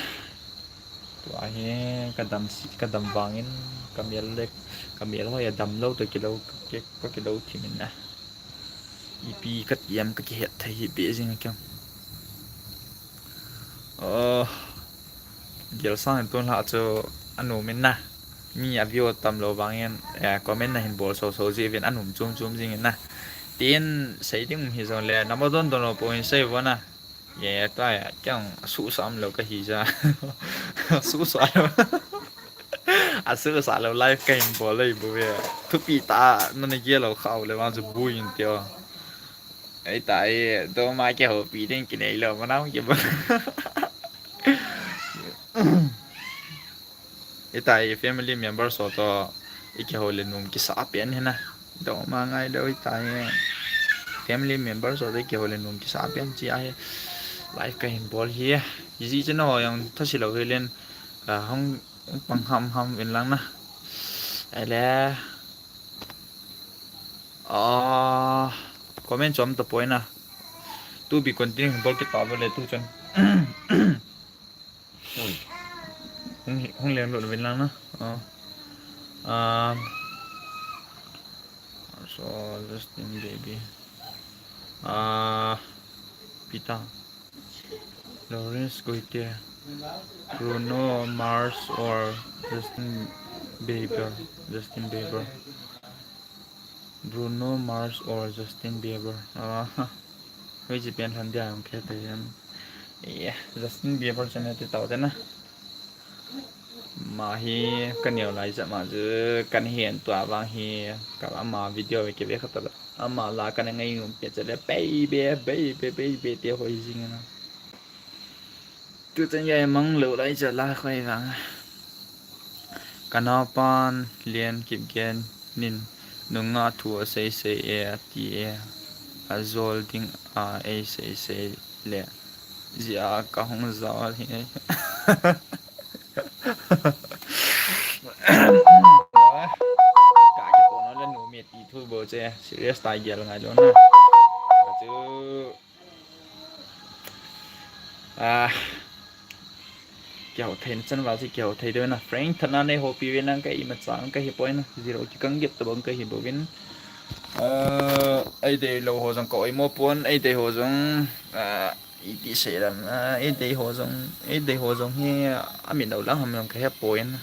tua hi ka dam si, ka dam vangin, ka mel le, ka mel hoi a dam lo to kilo, ka, ka kilo thim in na. Ipi ka tiam ka kihet thei hi be jing kiam. Oh, gel sang in tun la chu anu min na. Mi a view tam lo vangin, eh, comment na hin bol so so ji vin anum chum chum jing in na. Tin sei ding hi jong le, na mo don don lo po in sei vo na. Ye, ta ya, kyang asu sam lo ka hi ja. Asu sa lo. Asu sa lo live ka hin bol le bu ve. Thupi ta, na ni ge lo khau le ma chu bu in tio. Ei ta e, do ma ke ho pi ding ki nei lo, ma na ke bu. Itai family member so to, Ikihou le nom kisa pen hi na. Dong ma ngai dou hi ta hi. Family member ho toh ikihou le nom kisa pen chi ahi. Live kahin bol hi. Iji chun ho jong thase lou hi len. Ka hung, hung pang ham ham vin lang na. Ai le. Ah, comment chom tapoi na. To be continue bol kit tauve le tu chun. Hung, hung leng lut vin lang na. Oh. Um, so, Justin Bieber. Ah, Peter. Lawrence Goite. Bruno Mars or Justin Bieber. Justin Bieber. Bruno Mars or Justin Bieber. Ah, hoi ji pen han dia ang khe te em. Yeah, Justin Bieber chun ti tau te na. Ma hi ka neo lai cha ma chu kan hian tua vang hi ka ama video ve ke ve kha ta la. Ama la kan ngai um pe cha le baby, baby, baby te hoi jing na. Tu chan ya mang lo lai cha la khoi vang. Ka naopan Lian Kipgen nin nunga thu a sei sei e a ti e. A zol ding a ei sei sei le. Zia ka hung zol hi. Ka ke to no le nu me ti thu bo che. Serious tai gel ngai lo na. Ka chu Ah, kihou thei na chan val si kihou thei deu na. Frank thana nei houpi ve nang ka ima chang ka hi poi na. Zero ki kang gep tabang ka hi bo vin. Ah, ei dei lo ho jong ka oi mo pon, ei dei ho jong, ah, iti sei lam, ah, ei dei ho jong, ei dei ho jong hi, ah, ami nau lang ham jong ka he poi na.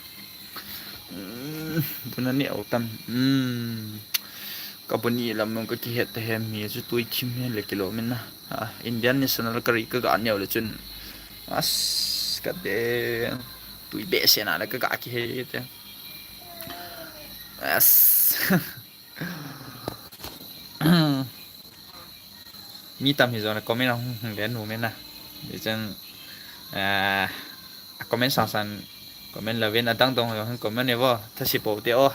Hmm, tuna ni au tam. Hmm. Ka bu ni lam nung ka kihet ta hem hi chu tui thim hi le kilo min na. Ah, Indian national ka ri ka ga neo le chun. As, ka te tui be se na le ka ga kihe te. As. Mi tam hi jong le comment a hung, hung len nu me na. Hi chang, ah, a comment sang sang comment la ven a dang dong jong comment ne vo, thase po te o.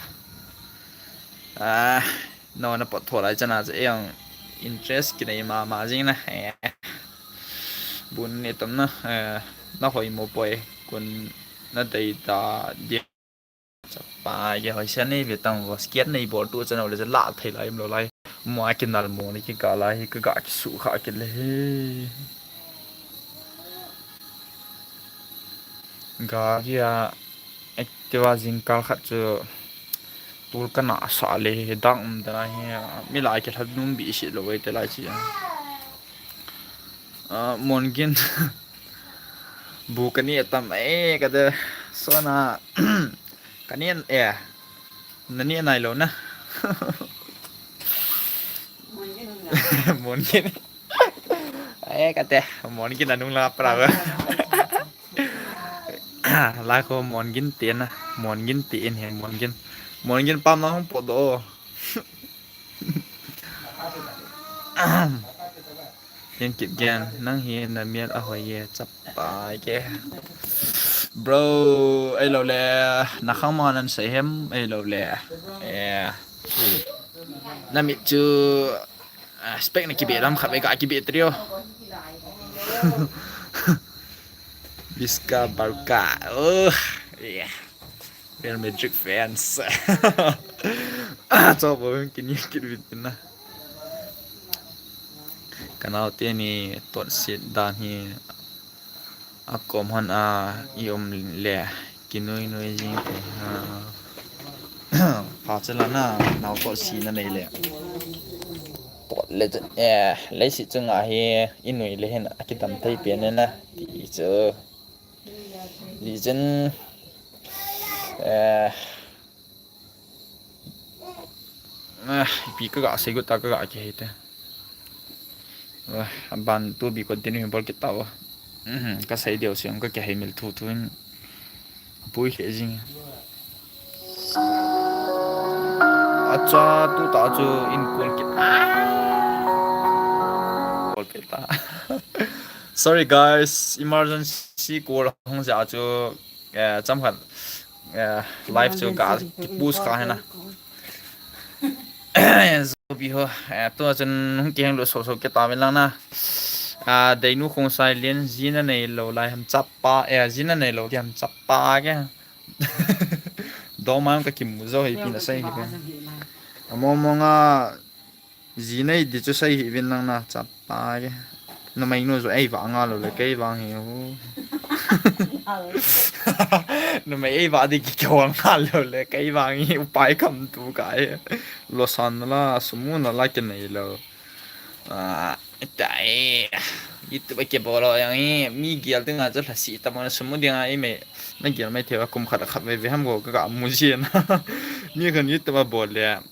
Ah, no na pot tho lai chana che jong interest kinei ma ma jing na. Eh. Bun ne tam na, eh, na hoi mo poi kun na dei ta dia. Chapa, ya hoi sia nei ve tang vo, scared nei bol tu chan le la thei lai, um lo lai. Mo a kinal mo ni ki ka lai, hi ka ga ki su kha ki le. Gari a Activa jingkal khat chu tul ka na sa le, dang um ta na hi, mi lai ki lhat num bi si lo ve te lai chi. Ah, Mon Gin. Bu ka ni tam e, ka de, so na, ka ni e, na ni nai lo na. Mon Gin. E, ka te, Mon Gin anung la pra ba. La ko Mon Gin te na, Mon Gin te in he, Mon Gin. Mon Gin pam na hung po do. Hian Kipgen, nang hi na mial a hoi e, chapa ke. Bro, ei lo le, na khang ma nan sei hem, ei lo le. Eh. Na mit chu, ah, spec na kibe lam khat ve ka kibe trio. Visca Barca. Oh, yeah. Real Madrid fans. Cho bo kini kit vit na. Ka naote ni tot sit dan hi a kom hon a i um le kinui nui jing te. Ha. Pha chala na nao tot si na nei le. Tot le, eh, le si chunga hi i nui le hin a kidam thei pen na ti chu. Li chen, eh, eh, ipi ka ga sei got ta ka ga kihei te. Eh, aban to be continue bol kit tau. Mhm, ka sei deu siam ka kihei mil thu thu in pui khe jing. Acha, tu ta chu in kun kit. Kol kit ta. Sorry guys, emergency call hung ja chu, eh, cham khat. Eh, live chu ka ki post kha hena. Zobi ho, eh, tua chun hung kiheng lo so so ke ta min lang na. Ah, Deinu Khongsai Lian, jina nei lo lai ham chapa, eh, jina nei lo ti ham chapa ke. Doma ka kimu jo hi pi na sai hi pe. Amo mo nga ji nei di chu sai hi vin lang na chapa ke. Numei nu jo ei vang a lo le kei vang hi hu. Numei ei va di ki ko vang a lo le kei vang hi upai kam tu ka e. Lo san na la sumu na la ke nei lo. Ah, tai. YouTube ke bol lo yang hi mi gial ting a chu lhasi ta mo na sumu ding a i me. Na gial mai theva kum khat khat ve ve ham go ka ka mu ji na. Mi kan YouTube a bol le.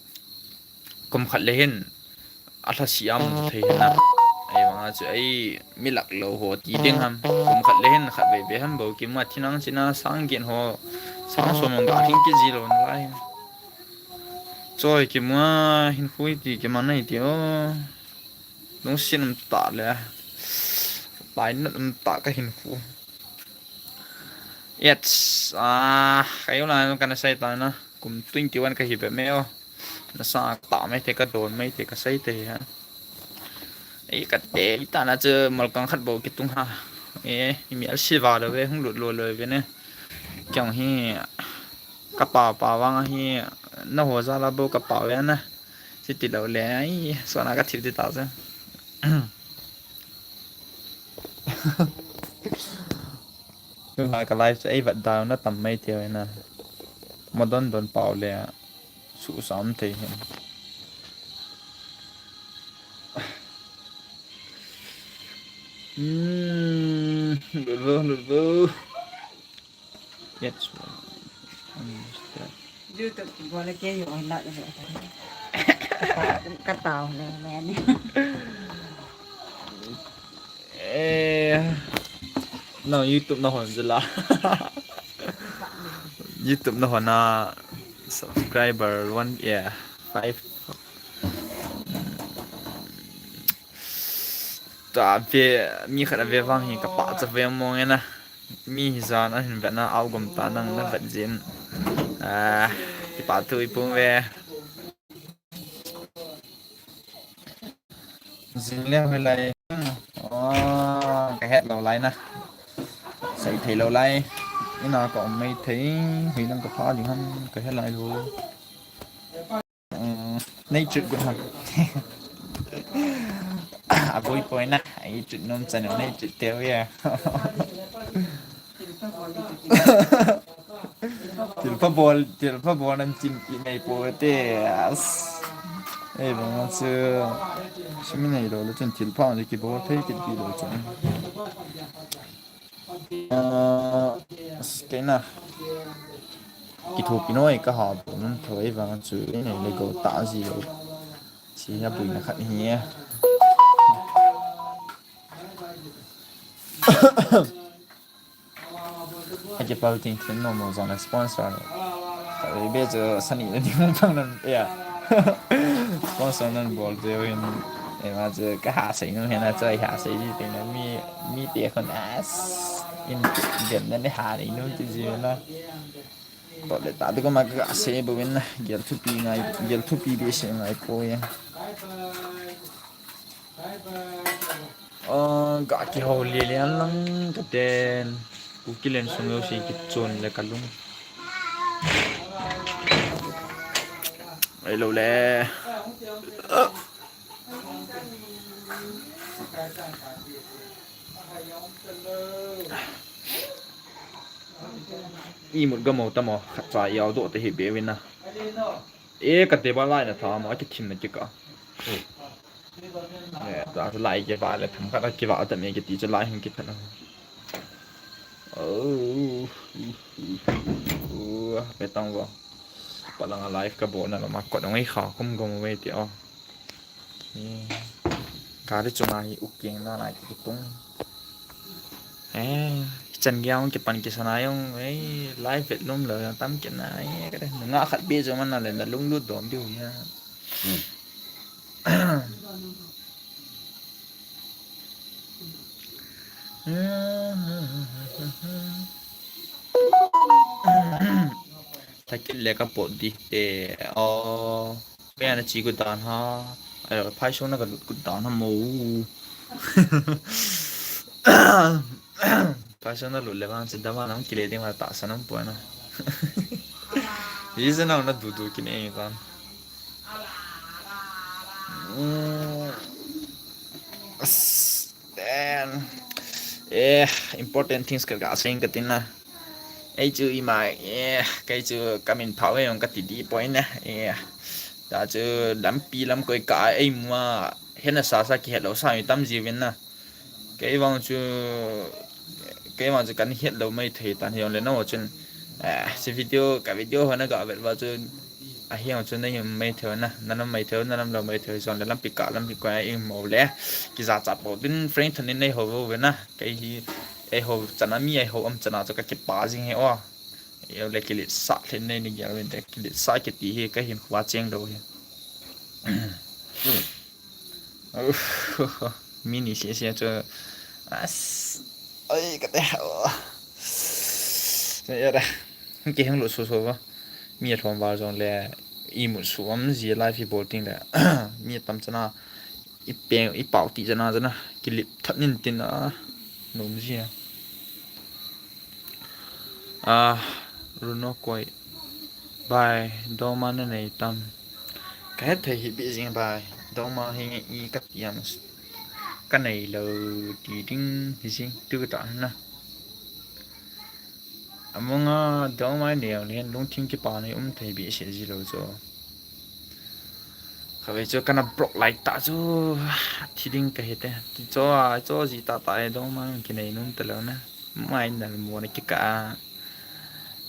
Kum khat le hin a lhasi a mu thei hin na. Ei vang a chu ei mi lak lo ho ti ding ham. Kum khat le hin khat ve ve ham bo ki mu a thinang china sang gen ho. Sang so mong ga hin ki ji lo na lai. Choi ki mu a hin khui ti ki man nei ti o. Lungsin um ta le. Lai na um ta ka hin khu. Yes. Ah, kayo na ka na sai ta na. Kum twenty-one ka hi be me o. Na sa ta mai te ka don mai te ka sai te ha. Ei ka te ta na chu mal kang khat bo ki tung ha. E, mi al si va lo ve hung lut lo lo ve ne. Kyang hi ka pa pa vang hi na ho za la bo ka pa ve na. Si ti lo le ai so na ka thil ti ta chu. Tunga ka live chu ei vat down na tam mai thei na. Mo don don pau le su sam thei hin. Hmm, lo lo lo. Yes. YouTube bol le ke yo la le. Ka tao le le ni. Eh, no, YouTube na hon jela. YouTube na hon na subscriber one, yeah, five. Ta ve, mi khat a ve vang hi ka pa cha ve mo nge na. Mi hi jan a hin vet na au gom ta nang na vet jin. Ah, ki pa tu i pung ve. Jing le hoi lai. Oh, ka het lo lai na. Sai thei lo lai. Ina ka um mai thei. Hui nang ka pha ding ham ka het lai lo. Nei chut gun ham. A boi poi na, ai chut nom chan nei chut teo ya. Thilpha bol, thilpha bol nan chin ki nei po te. As. Ei bang chu. Simi nei lo lo chun thilpha ni ki bol thei ki ti lo chun. Ah, keina. Kithopi noi ka ha bo nun thoi vang chu nei le go ta ji lo. Si ya bui na khat hi. Aje pau ting tin no mo zong sponsor. Ka be chu sani ni mo pang nan ya. Sponsor nan bol de win. E ma chu ka ha sai no hena chu ha sai ji te na mi mi te khon as. In dem na ne ha ni no ti ji na. To le ta de ko ma ka se bo win na. Gel thupi ngai, gel thupi be se ngai po ya. Ah, ga kihou lele an lang ka ten. Kuki len sung yo si kichun le ka lung. Ai lo le. Imut gamo tamo khat cha yau do te hi be win na. E ka te ba lai na tha mo a kithim na kika. Eh, ta lai ke ba le tham khat ki ba ta me ke ti chu lai hin ki phan. Oh. Uh, pe tang bo. Palang a live ka bo na ma ko ngai kha kum gom ve ti o. Gari chunga hi uking na lai ki tung. Eh, chan giang ki pan ki sana yong, eh, live vet lum lo tam ki na, eh, ka de nga khat be jo man na le na lung lut dom diu ya. Sakit le ka pot di te. O, me ana chi ku dan ha. Ai, phai sung na ka lut ku dan ha mo. Phai sung na lut le vang chi dama nam kile ding ma ta sa nam po na. Yi se na na du du kin e tan. Mm. As, then, eh, important things ka ga sing ka tin na. Ei chu ima, eh, kei chu ka min phau e ong ka ti di point na. Eh, ta chu lampi lam koi ka ei mua, hena sa sa ki hello sa mi tam ji vin na. Kei vang chu, kei vang chu kan het lo mai thei tan hi ong le na ho chun. Eh, si video, ka video ho na ga vet va chu, a hi ong chu na hi mai thei na, na nam mai thei, na nam lo mai thei, jong le lampi ka, lampi koi a ing mo le. Ki za chat po din friend than in nei ho vo ve na. Kei hi, ei ho chana mi, ei ho am chana chu ka ki pa jing he o. Ei le ki lit sa thlen nei ni gel vin te, ki lit sa ki ti hi, ka hin khua cheng lo hi. Mi ni sia sia chu, as, ai, ka te, oh. Ya da, ki hang lo so so va. Mi a thom va jong le, i mu su am ji life hi bol ting le, mi tam chana, i peng, i pau ti chana chana, ki lip that nin tin a, nom ji a. Ah, Runo koi. Bai, doma na nei tam. Ka het thei hi bi jing bai. Doma hi i ka tiam. Ka nei lo ti ding hi jing tu ta na. Amunga doma nei ang len lung thing ki pa nei um thei bi se ji lo cho. Kha ve cho kana block lai ta cho. Thi ding ka he te. Ti cho a cho ji ta ta e doma ki nei num ta lo na. Mai na mo na ki ka.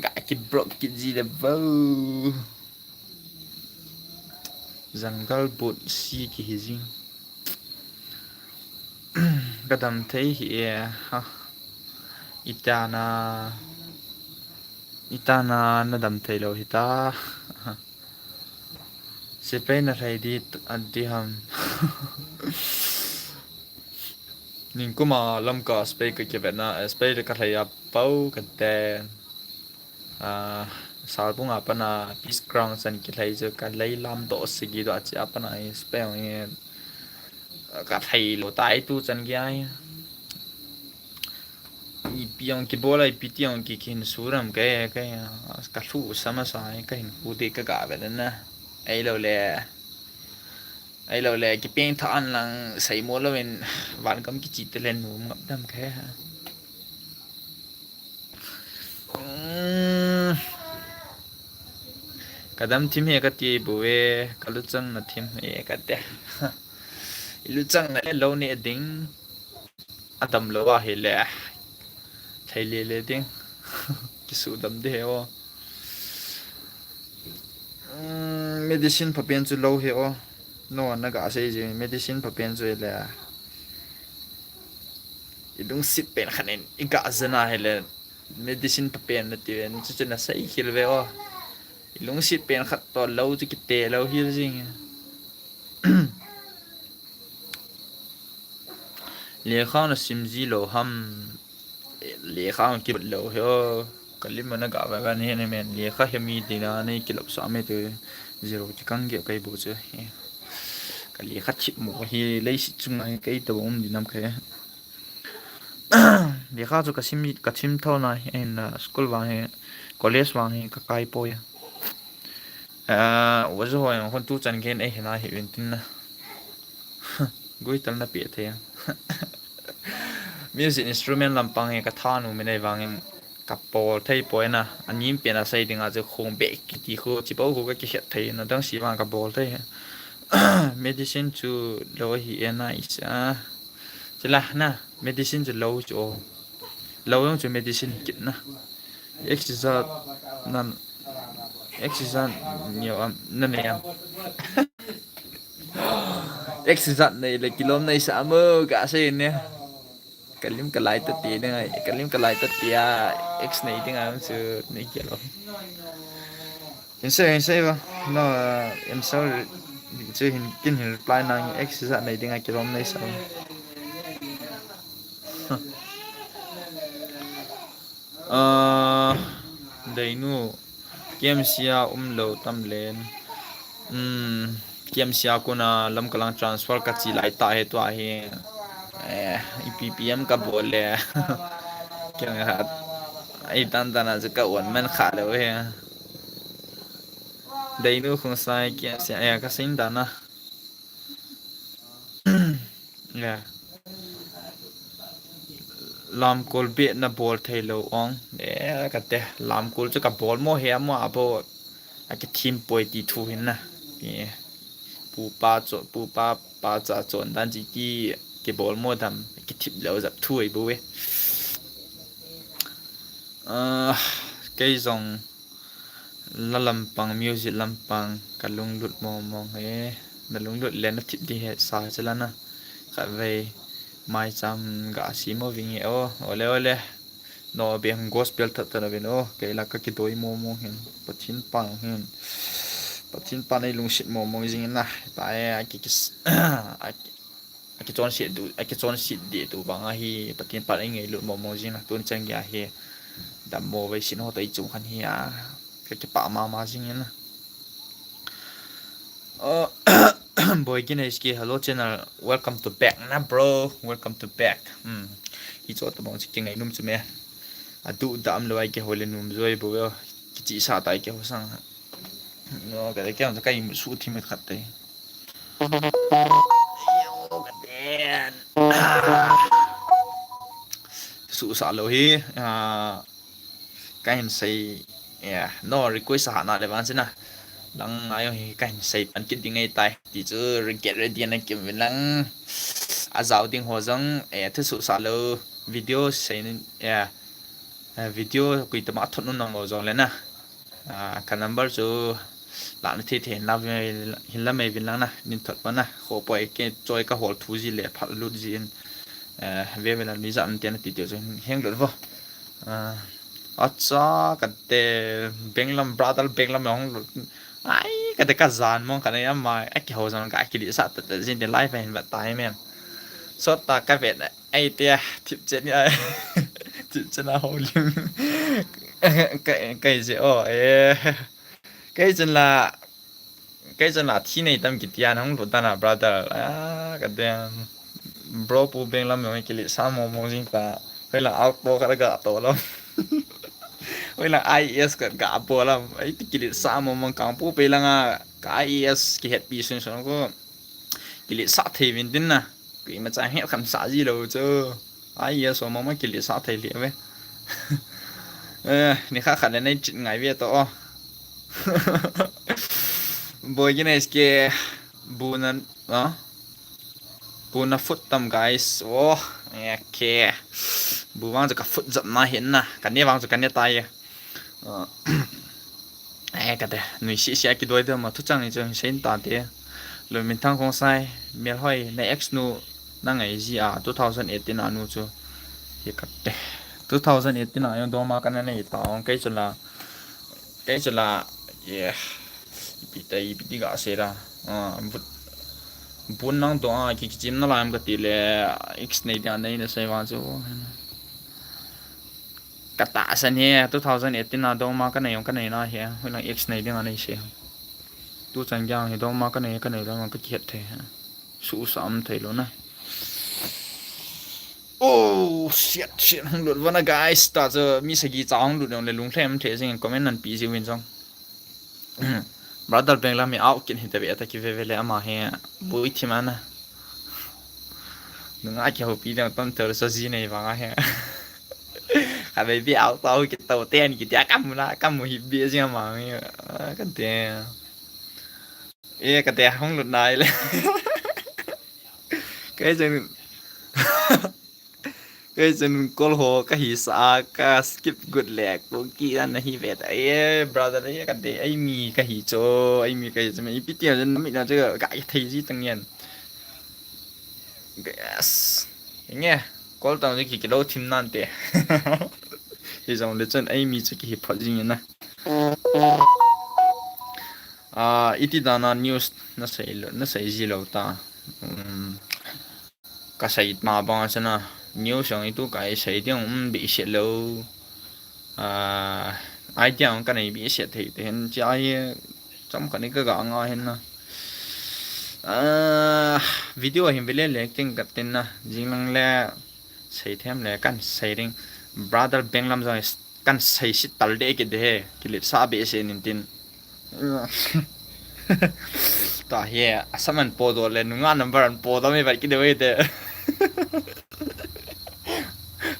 Ga ki block ki ji le bo. Jungle boot si ki hi jing. Ka dam thei hi e ha. Itana, itana na dam thei lo hi ta. Sepai na thei di, a di ham. Ning kuma lam ka spei ka kivet na, spei ka thei a pau ka te. Ah, Salbung a pana Peace Ground chan ki thei chu ka lei lam do sigi do a chi a pana i spei ong i ka thei lo tai tu chan ki ai. I pi ong ki bol ai pi ti ong ki kin suram ke ke ka thu sama sa ai ka hin pu de ka ga ve na. Ai lo le. Ai lo le, ki peng tha an lang sai mo lo in van kam ki chi te len nu ngap dam khe. Mm. Ka dam thim he ka ti bu ve, ka lu chang na thim he ka te. I lu chang na lo ni ding. A dam lo a hi le. Thei le le ding. Ki su dam de he o. Mm, medicine pha pen chu lo he o. No, na ga sei ji medicine pha pen chu le. I lungsit pen khan in i ga zana he le. Medicine pha pen na ti ve, chu chu na sei khil ve o. I lungsit pen khat to lo chu ki te lo hil jing. Lekha na sim ji lo ham. Lekha ki lo he o. Ka lim na ga va va ni ne men. Lekha he mi dina nei ki lo sa me tu. Zero ki kang ge kai bu chu. Ka lekha thip mo hi lei si chung ai kai to um dinam khe. Lekha chu ka sim, ka sim tho na hi, en, ah, school vang hi, college vang hi ka kai poi. Ah, wa zo hoi hon tu chan gen ei hina hi vin tin na. Gui tal na pe the. Music instrument lampang hi ka tha nu mi nei vang in ka pol thei poi na. A nim pe na sei ding a chu khong be ki ti khu chi pau khu ka ki het thei na dang si vang ka bol thei. Medicine chu lo hi e na i sa. Chila na, medicine chu lo chu o. Lo jong chu medicine kit na. Exercise nan, exercise ni am, na ne am. Exercise nei le kilom nei sa mo ka sei ne. Ka lim ka lai ta ti ding ai, ka lim ka lai ta ti a, ex nei ding ai chu nei kilo. Hin sei, hin sei va. No, uh, I'm sorry. Chu hin kin hin reply nang exercise nei ding ai kilom nei sa. Ah, dei nu. K M C a um lou tam len. Hmm, K M C a kona Lamka lang transfer kache lai tah hi tua hi. Eh, ipi pi em kabol le. Kei khat. Ei tan tan a chu ka on man kha lou hi. Deinu Khongsai K M C a, eh, ka sin dan a. Yeah. Lamkol beh na bol thei lou ong. Eh, kate, lamkol chu kabol mo he mo a bo. Akithim poi ti thu hin na. Eh, pupa cho, pupa pa cha chon dan chi ti kibol mo dam. Akithip lou jap thu ei bo e. Ah, kei jong la lampang, music lampang, ka lunglut mong mong e. Na lunglut le na thip di he sa chala na. Khatvei maicham ga si mo ving e o. Ole, ole. No be hung gospel that that na vin o. Kei la ka kidoi mong mong hin. Pathen pa hin. Pathen pa nei lungset mong mong jing na. Ta e, aki kis. Aki, aki chonset du, aki chonset di tu bang ahi. Pathen pa nei ngailut mong mong jing na. Tun chang ya hi. Dammo vei sin ho tai chung khan hi a. Ka kipah mama jing na. Uh, Boy Gin H K, hello channel, welcome to back na bro, welcome to back. Hmm. Hi cho ta bang chi kingai num chu me. Adu dam lo ai ke hole num joi bo yo. Kichi sa tai ke ho sang. No, ka ke ang kai su thi me khat tai. Yo, ka den. Ah. Su sa lo hi. Ah. Ka hin sei, yeah, no request a hahna le vang china. Lang ayo hi ka hin sei pan kit ding ei tai. Ti chu regret ready na kim vin lang. A jao ding ho jong, eh, thu su sa lo video sei nin, yeah. Eh, video kui tama thot nun nang lo jong le na. Ah, ka number chu la na thi thi hin la ve, hin la mai vin lang na. Nin thot pa na. Kho poi ke choi ka hol thu ji le phat lut ji in. Eh, ve ve la mi jam te na ti ti chu heng lut vo. Ah, acha, kate, Benglam, brother Benglam hung lut. Ai, kate ka jan mong ka nei ama, a ki ho jan ka ki li sa ta ta jin de live hin ba tai men. So ta ka vet, ai te, thip chen ni ai. Thip chen a ho lim. Ka, ka je o, eh. Ka chen la, Kei chun la thi nei tam kiti a hung lut dan a brother. Ah, ka den. Bro pu Benglam jong kili sa mong mong jing ta. Hoi la auto ka ga to lam. Hoi la I A S ka ga po lam. Ai ti kili sa mong mong kang pu pe lang a ka I A S ki het pi sun sun ko. Kili sa thei vin tin na. Kui ma cha het kham sa ji lo chu. Ai, ya so mama kili sa thei li ve. Eh, ni kha kha le nei chit ngai ve to. Boy Gin H K bu na, ah? Bu na fut tam guys. Oh, okay. Bu vang chu ka fut jap na hin na. Ka ne vang chu ka ne tai. Ah, eh, kate, nui si si a kidoi de ma thu chang ni chu sei ta te. Lun Min Thang Khongsai, Melhoi, na ex nu, na ngai ji a, two thousand eighteen a nu chu. Hi kate. Two thousand eighteen a jong dongma kana nei ta ong kei chu la. Kei chu la. Yeah. Ipi te, ipi ti ga sei la. Ah, but, bun nang dong a, ki kichim na lai am kati le, ex nei dia nei na sei vang chu. Ka tahsan hi, two thousand eighteen a dongma ka nei jong ka nei na hi, hoilang ex nei ding a nei se. Tu chan geiya hi dongma ka nei, ka nei dongma ka kihet thei. Su sa um thei lou na. Oh, shit, shit, hung lut vana guys, ta chu mi sagi cha hung lut jong le lungthem thei jing comment nan pi jiu vin jong. Brother Benglam hi out kin hi ta ve ta ki ve ve le ama hi bui thi mana. Nunga ki ho pi dang ton ter sa ji nei vang a hi. Ka be bi out out ki tau ten ki tia kam na kam hi bi ji ama hi. Ka te. E ka te hung lut nai le. Ka jeng. Kei chun kol ho ka hi sa a, ka skip got le, ko ki an na hi ve ta. Eh, brother, eh, ka te, ai mi ka hi cho, ai mi ka hi cho, mi ipi ti a chun na mi na chu ka thei ji tang yan. Yes. Nge, kol tang ki ki lo thim nan te. Hi jong le chun ai mi chu ki hi phot jing na. Ah, iti dana news na sei lo, na sei ji lo ta. Um, Ka sei ma bang a chana, news jong itu ka sei ding um bih se lo. Ah, Idea hung kanei behseh thei te hin, chia hi chomkhat ni kaga nga hin na. Ah, video hin vele le king katin na, jinglang le seithem le kahin sei ding. Brother Benglam jong kahin sei sital de kit de he, kiletsah behseh nin tin. Tua hi, Assam a podoh le, nungah number a podoh mi vet kit de ve te.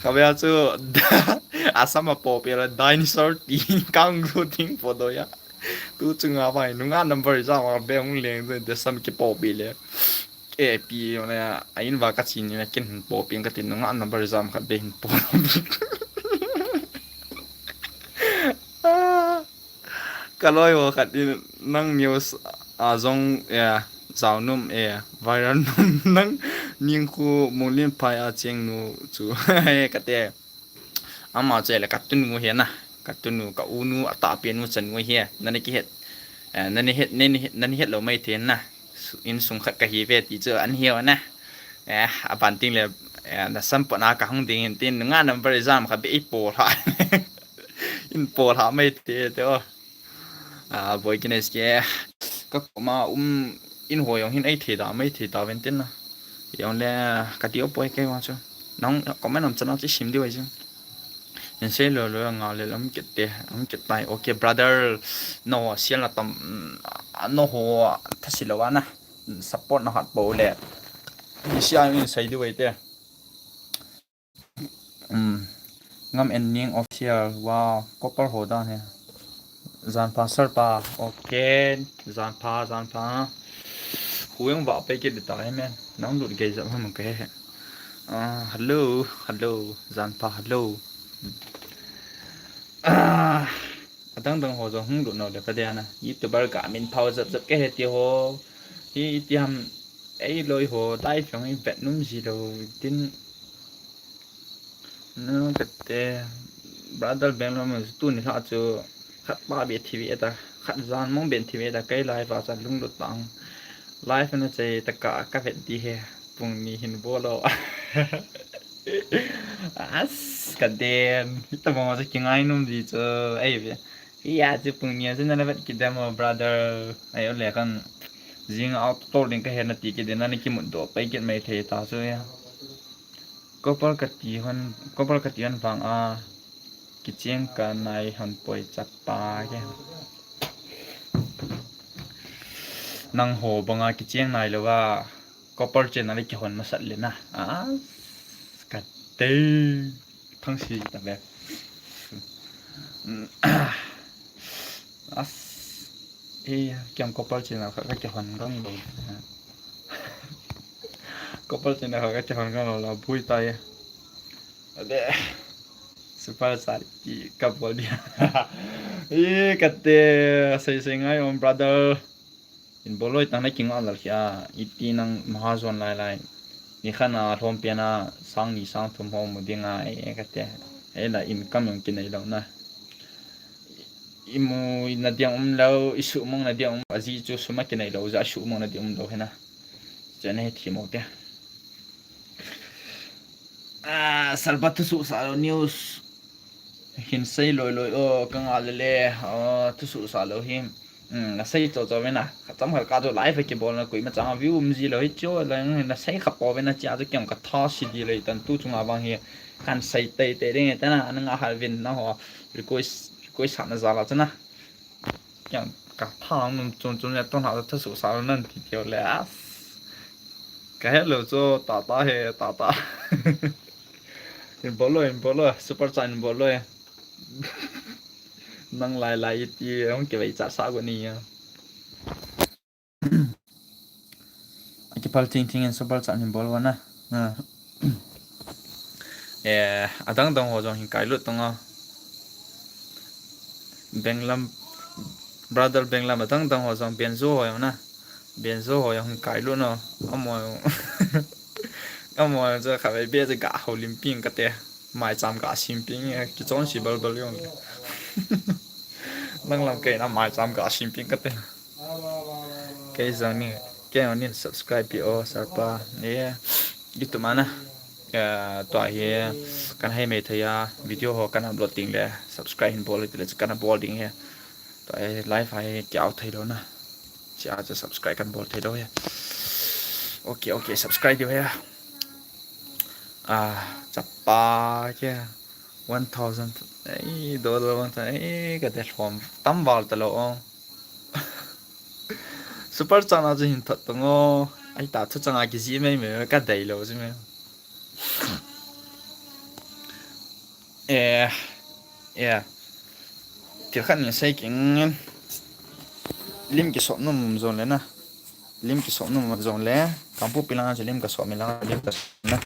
Kavea chu, Assam a pope le, dinosaur ti, kangaroo ti podoh a. Tu chunga vai, nungah number jama be hung leng, de sam kipope le. Kepi, ne, a in va kachi ni, ken pope, katin nungah number jam khat be hin po. Kaloi ho khat in nang news a jong, eh, jao nom, eh, viral nom nang ning khu Monglenphai a cheng nu chu, eh, kate. Ama chu le katunu hi na. Katunu, ka unu, atahpi nu chanu hi. Nani kihet, eh, nani het, nani het, nani het lou mai thei na. Insung khat kahi ve ti chu ahin hiu na. Eh, aban ting le, eh, na sampona kahung ding in tin nungah number jam khat be ipo lha. In po lha mai te te o. Ah, boy kines ke. Ka koma um in ho jong hin ei thei da mai thei ta ven tin na. Jong le kati o poi ke wa chu. Nang koma nam chana chi sim di wai chu. Hin sei lou lou nga le lam kit te, lam kit tai. Okay, brother. No, sial na tam, no ho thasi lou ana. Support na hat po le. Ni sia min sei di wai te. Um, Ngam En Ning Official, wow, copper ho dan he. Janpha sir pa, okay, janpha, janpha. Hu jong va pe kit ta he men, nang lut gei jap ham ka he. Ah, hello, hello, janpha, hello. Ah, adang dang ho jong hung lut nau le ka dia na. YouTuber ka min phao jap jap ka he ti ho. Hi ti ham, ei loi ho, dai fiang i vet num ji lou tin. Na kate, brother Benglam tuni lha chu khat pa be thi ve ta, khat jan mong ben thi ve ta, kei live a cha lunglut tang. Live na chei ta ka, ka vet di he, pung ni hin bol o. As, ka den, hita mong cha kingai num di chu, ei ve. Hi a chu pung ni a chu na la vet kit dem o, brother. Ai o le kan, jing out to ding ka he na ti kit den na ni kimut doh pai kit mai thei ta chu ya. Copper kati hon, copper kati hon vang a, kicheng kanai hon poi chapa ke. Nang ho banga kicheng nai lou va, copper channel kihon masat le na. Ah, kate. Thang si ta ve. As, eh, kiam copper channel kha ka kihon gang lou. Copper channel kha ka kihon gang lou la bui ta ye. Ade. Super chat ki ka bol dia. Eh, kate, sei sei ngai om brother. In boloi tang na kinga lal khia, iti nang mahajon lai lai. Ni khan a lhom pian a sang ni sang thum ho mu ding a, e, e kate. E la income jong kinei lou na. I mu na diang um lou, i suhmang na diang um, aji chu suma kinei lou, ja suhmang na diang um lou hena. Chane he thi mo te. Ah, Salpa thusuh sa lou news. Hin sei loi loi o, ka nga le le, o, thusuh sa lou hi. Hmm, na sei cho cho ve na. Ka cham khat ka chu live kibol na koima chang view um ji lou hi cho la na sei kha po ve na chia chu kiam ka tha si di le tan tu chunga vang hi. Kan sei tei tei ding ta na, na nga hal vin na ho. Request, request sa na ja la chu na. Kiang ka thang num chun chun le ton ha tha su sa nan ti tio le as. Ka he lo cho ta ta he ta ta. In bolo, in bolo, super chat in bolo. Nang lai lai ti hong ke vai cha sa go ni ya. Akipal ting ting in super chat hin bol wana. Ah. Eh, adang dang ho jong hin kai lut tong a. Benglam, brother Benglam adang dang ho jong Benzo ho jong na. Benzo ho jong hin kai lut no. Amo jong. Amo jong cha kha be be cha ga ho lim ping kate. Mai cham ga sim ping, eh, kichon si bal bal jong. Nang lam kei na mai cham ga sim ping kate. Kei jong ni, kei jong nin subscribe pi o, Salpa. Ye, YouTube mana. Eh, tua hi kan hei mai thei a, video ho kan upload ding le subscribe hin bol le, ti le chu kan bol ding hi. Tua hi live a hi kiau thei lou na. Chia chu subscribe kan bol thei lou hi. Okay, okay, subscribe diu hi. Ah, chapa ke one thousand, ei, dollar one thousand, ei, ka de lhom tam val ta lou o. Super chat na chu hin thot tong o. Ai ta thu chang a kijih mai mai ka dei lou chu mai. Eh, eh. Thil khat ni sei king. Lim kisop nom jong le na. Lim kisop nom jong le. Kangpokpi lang a chu lim kasop mi lang lim kasop na.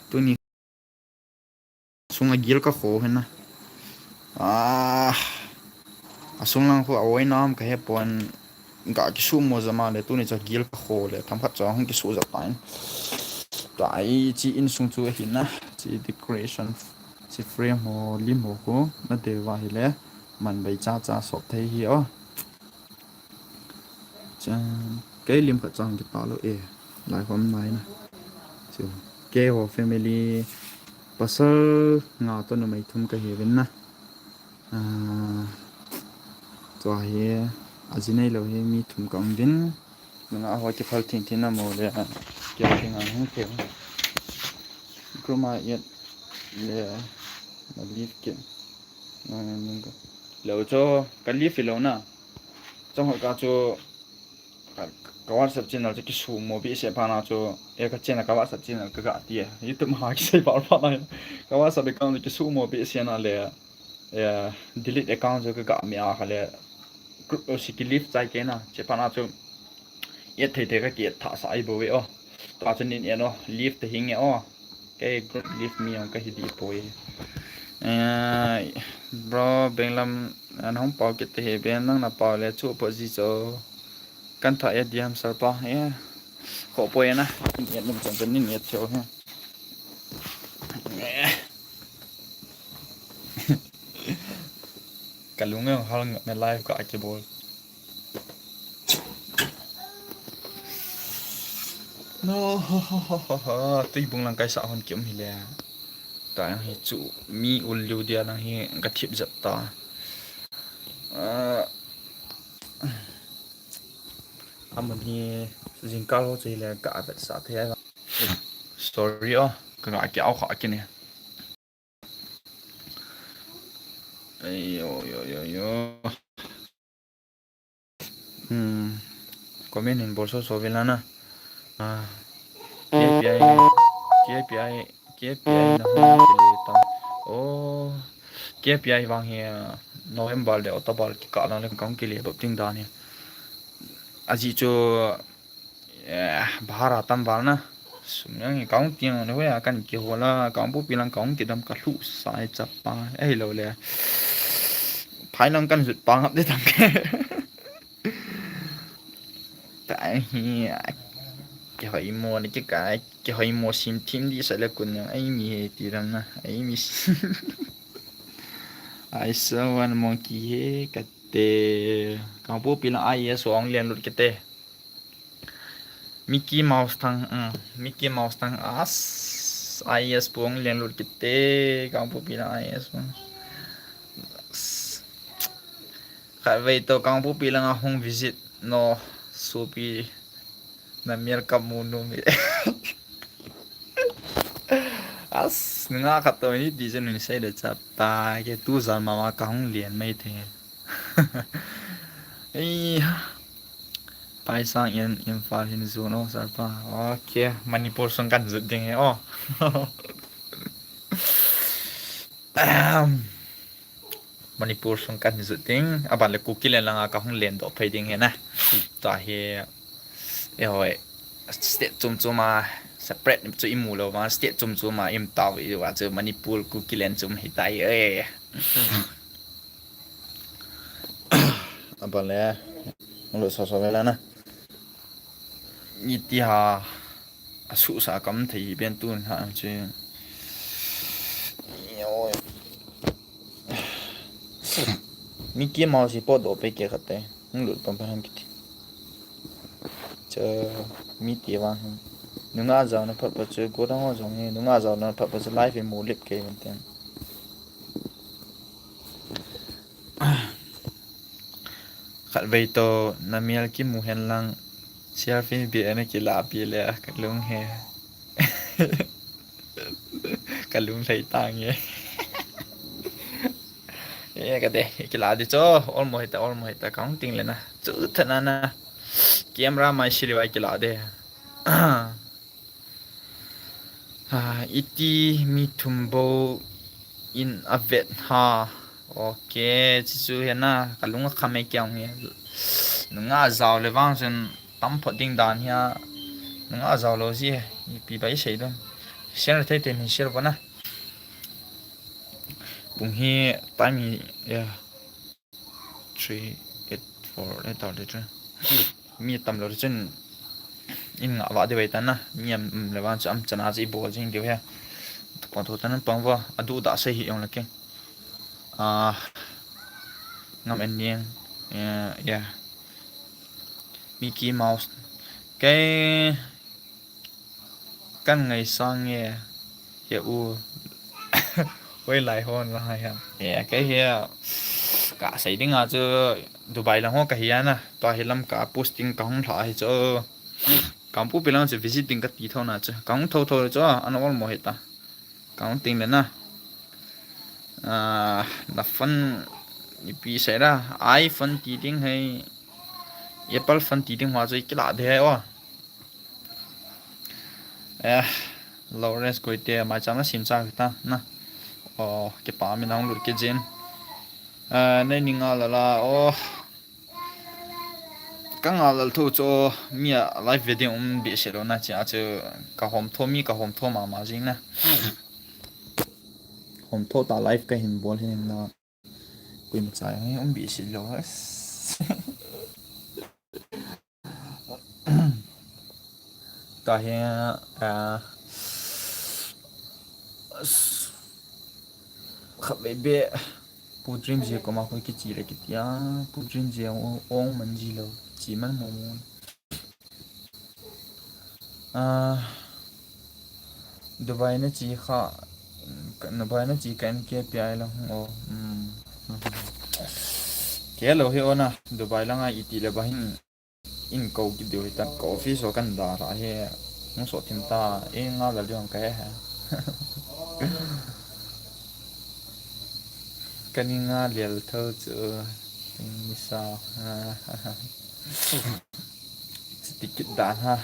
Tuni sung a gil ka kho hen na. Ah, a sung lang khu a oi nam ka he pon, ga kisumo jama le tuni chu gil ka kho le themkhat chu hung kisu jat tain. Tua hi chi insung chu ahi na, chi decoration, chi frame ho, lim ho khu na dei va hi le man bei cha cha sop thei hi o. Chan, kei lim khat chang kita lou e. Lai khom nai na. Chu, kei ho family pasal nga toh numei thum ka hi uvin na. Ah, tua hi, a ji nei lou hi mi thum ka um uvin. Nunga ho kiphal thing thing na mo le, kei thing a hung kei. Group a et le, na leave kei. Lou chu ka leave lou na. Chang ho ka chu ka, ka WhatsApp channel chu kisumo behseh phat na chu, eh, ka channel, ka WhatsApp channel ka ga ti e. YouTube ma kisei phat phat na. Ka WhatsApp account chu kisumo behseh na le, eh, delete account chu ka ga mi a kha le. Group o si ki leave chai kei na. Che phat na chu et thei thei ka ki et tha sa ai bo ve o. Tua chu nin en o, leave te hing e o. Kei group leave mi ong ka hi di poi. Eh, bro, Benglam, an hong pau kit te he ben, nang na pau le chu po ji cho. Kan tha e diam sar pa, eh. Kho poi na, in et num chan chan nin et theo he. Eh. Ka lung e hal ngat me live ka ki bol. No, ho, ho, ho, ho, ho. Tui bung lang kai sa hon ki um hi le. Ta hi chu mi ul liu dia nang hi ka thip jat ta. Ah, amun hi jingkal ho chu hi le ka vet sa thei a. Sorry o, ka ga ki au kha ki ne. Ayo, yo, yo, yo. Hmm. Comment in bol so so vin la na. Ah. K P I, K P I, K P I na hung kile tam. Oh. K P I vang hi, ah, November le October kikah lang le kong kile bap ting dan hi. Aji chu Eh, bahar a tam val na. Sum yang hi kaung tiang ne hoya kan kihol a, Kangpokpi lang kaung kidam ka lhu sa e chapa. Ei lo le. Phai lang kan jut pa ngap de tam ke. Ta hi, kihoi mo ne kika, kihoi mo sim thim di sa le kun yang, ai mi he ti ram na, ai mi si. I saw one monkey he, kate, Kangpokpi lang I A S ong lian lut kate. Mickey Mouse thang, um, Mickey Mouse thang as, I A S pong lian lut kite, Kangpokpi lang I A S pong. Khatvei to Kangpokpi lang a hung visit no, sopi na mial ka mu nu mi. As, nga khat to ni ti chen ni sei de chapa, ke tu jan mama ka hung lian mai the. Ei, Paisang in, Imphal hin jun o, sir pa. Okay, Manipur sung kan jut ding he, o. Ahem. Manipur sung kan jut ding. Aban le Kuki len langa ka hung len doh phei ding he na. Tua hi, e hoi, state chom chom a, separate chu i mu lou vang, state chom chom a i um tau i va chu Manipur Kuki len chom hi tai e. Aban le, lo so so vela na. Iti ha, a su sa kam thei hi ben tun ha chu. Mickey Mouse hi pot doh pe ke khat te. Hung lut pam pam kiti. Eh, mi ti vang hin. Nungah jaona phat phat chu, godang ho jong hi, nungah jaona phat phat chu live in mu lip kei hin tin. Khatvei to na mial kimu hen lang, selfie bia na kilah pi le, ka lung he. Ka lung lhai tang e. E, ka de, kilah di cho, olmo hita, olmo hita, counting le na. Chu thana na. Camera mai sili vai kilah de. Ah, iti mi thum bou in a vet ha. Ok, chu chu hi na, ka lung a kham e kiang hi. Nungah jao le vang chun tam phot ding dan hi a. Nungah jao lou ji, ipi bai sei don. Share thei thei in share bo na. Pung hi time hi, ya. Three, eight, four, eight, thirty-three. Mi tam lou chun in ngah vah diu ahi tan na. Mi am, um, le vang chu am chana chu i bol jing diu he. Pang tho tan pang va, a duh dah sei hi jong le ke. Ah, ngam en ning. Yeah, yeah. Mickey Mouse. Kei kan ngaisang e, he u. Hoilai hon la hai ham. E, kei hi, ka sei ding a chu Dubai lang ho ka hi a na. Tua hi lam ka posting ka hung lha hi chu. Ka hung pu pi lang chu visiting ka ti tho na chu. Ka hung tho tho chu, an ol mo hi ta. Counting le na. Ah, na phone ipi sei la, iPhone ti ding hei, Apple phone ti ding hua chu i kila de hei o. Eh, Lawrence Koite, mai cham na sim cha ta na. O, kipa mi nang lut ke jin. Eh, nei ni nga la la, o. Ka nga lal thu chu mi a live video um bi se lo na chi a chu ka hom tho mi ka hom tho ma ma jing na. Hom tho ta live ka hin bol hin na. Kui ma chai hei um bi se lo. Ta hi, ah, khat vei be. Pu Dream J koma koi kichi le kiti a. Pu Dream J ong, ong man ji lo. Chi man mo mo. Ah, Dubai na chi kha, Dubai na chi ka N K P I la hung o. Hmm. Ke lo hi o na, Dubai la nga iti le ba hin. In ko ki diu hi ta, ka office o kan da ra hi, hung so thim ta, e nga la diu ka he. Ka ni nga lial tho chu, ting mi sa. Ticket dan ha.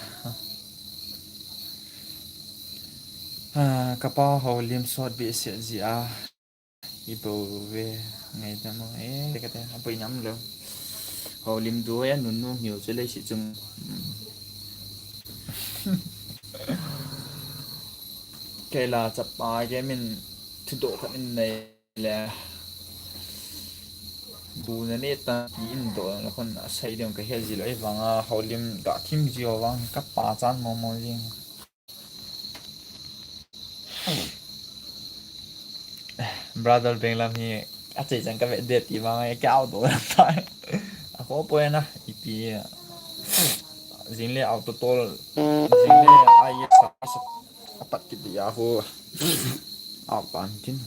Ha, ka pa ho lim sot bi se ji a. I bo ve ngai ta mo e, te ka te, a boi nam lo. Ho lim du ya nun nu hiu che lei si chung. Kei la chapa ke min thu do khat in nei le. Bu na ne ta ki in do na khon a sai ding ka he ji lo e vang a ho lim ga thim ji o vang ka pa chan mo mo jing. Brother Benglam hi a chei chang ka ve de ti ma ngai ka au do tai. A ko po na ipi. Jing le auto tol. Jing le ai sa sa apat ki dia ho. Au pan kin.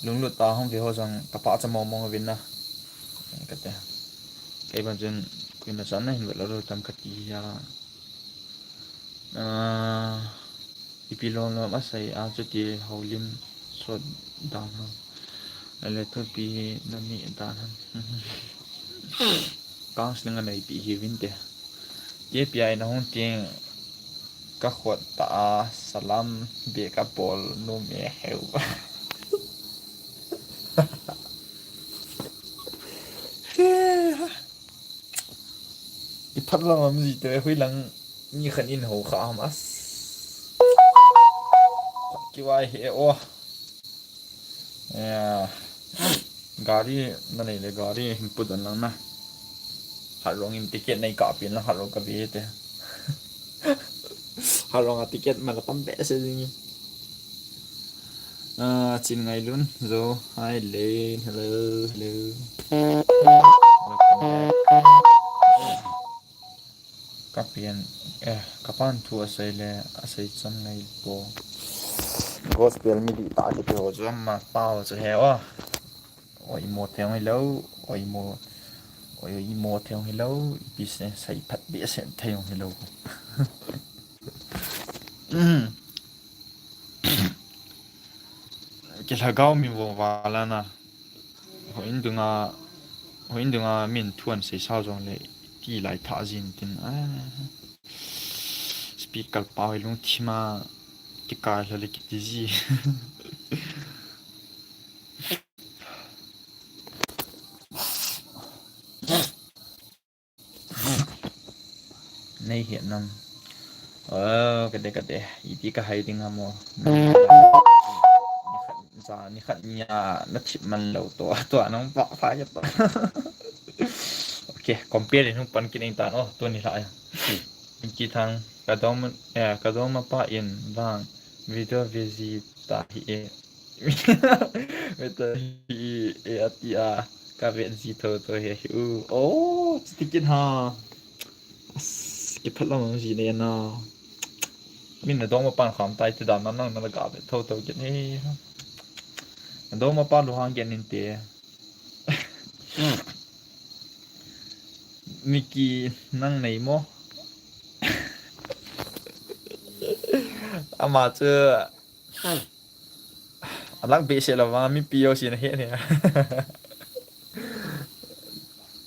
Lunglut ta hong ve ho jong ka pa cha mo mo vin na. Ka te. Kei ban chun kui na chan na hin ve lo tam ka ti ya. Ah, ipi lom lom a sai a chuti ho lim sot dan ham. Ale thupi na ni dan ham. Counseling a nei pi hi vin te. K P I na hung ting ka khot ta a salam be ka bol nom e heu. I phat lam am ji te hui lang ni khan in ho kha am as. Ki wai he o. Ya. Gari na nei le gari hin pu dan lang na. Harong in ticket nei ka pin lang harong ka ve te. Harong a ticket ma ka tam be se ding. Ah, Chin Ngailun, zo, hi, Lane, hello, hello. Welcome back. Kapian, eh, kapan thu asei le, asei chom ngai po. Gospel mi di ta kiti ho chu ama pa ho chu he o. Oi mo theng hi lo, oi mo, oi mo theng hi lo, business sai phat be se theng hi lo. Ke lhagao mi vo vala na. Ho in dunga, ho in dunga min thuan sei sao jong le ti lai tha jin tin. Ah. Speaker pa hoi lung thima ti kai lo le kiti ji. Nei hiat nam. Oh, kade, kade. Iti ka hai ding amo. Ni khat, ni khat nia na thip man lo to. To nang pa pa ya to. Okay, compare ni hung pan kin tan. Oh, to ni la ya. Ki thang ka dom, eh, ka dom pa in vang video visit ta hi e. Meta hi e ati a, ka vet ji tho tho he hi u. Oh, chiti kin ha. As, ki phat lam ji ne na. Min na dong ma pan kham tai ti dan na nang na ga vet tho tho kin he. Na dong ma pan lu hang kin in te. Miki nang nei mo. Ama chu. Alak be se la vang mipi yo sin he ne.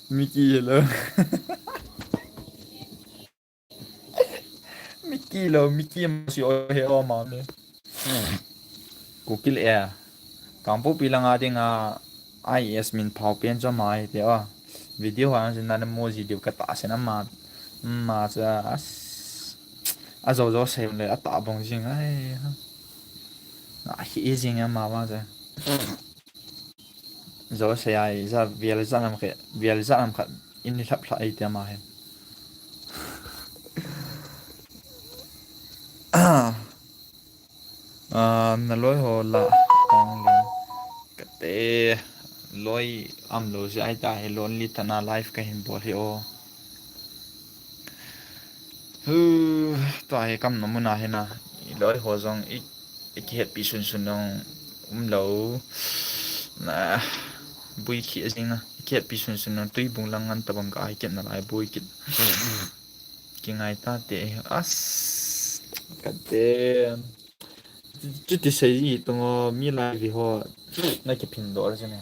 Miki lo. Miki lo, Miki mo si o he o ma ne. Kukil e. Kangpokpi langa dinga I A S min phao pen chu ama hi te o. Video ha sin na mo ji diu ka ta sin ama. Ma cha as. A zo zo sei le a ta bong jing ai. A hi jing ama ma cha. Zo sei ai za vial za lam khe, vial za lam khat in ni lhap lhap ai te ama hi. Ah, na loi ho la ong le. Kate loi am lo si ai ta he lonely tana life ka hin bol hi o. Hu, tua hi kam na muna hi na. I loi ho jong i, i ki happy sun sun jong um lo. Na, bui ki jing na. I ki happy sun sun jong tui bung lang ngan tabang ka ai ket na lai bui kit. Ki ngai ta te as. Kate. Chuti sei ji tung o mi lai vi ho. Na ki phin do ra ne.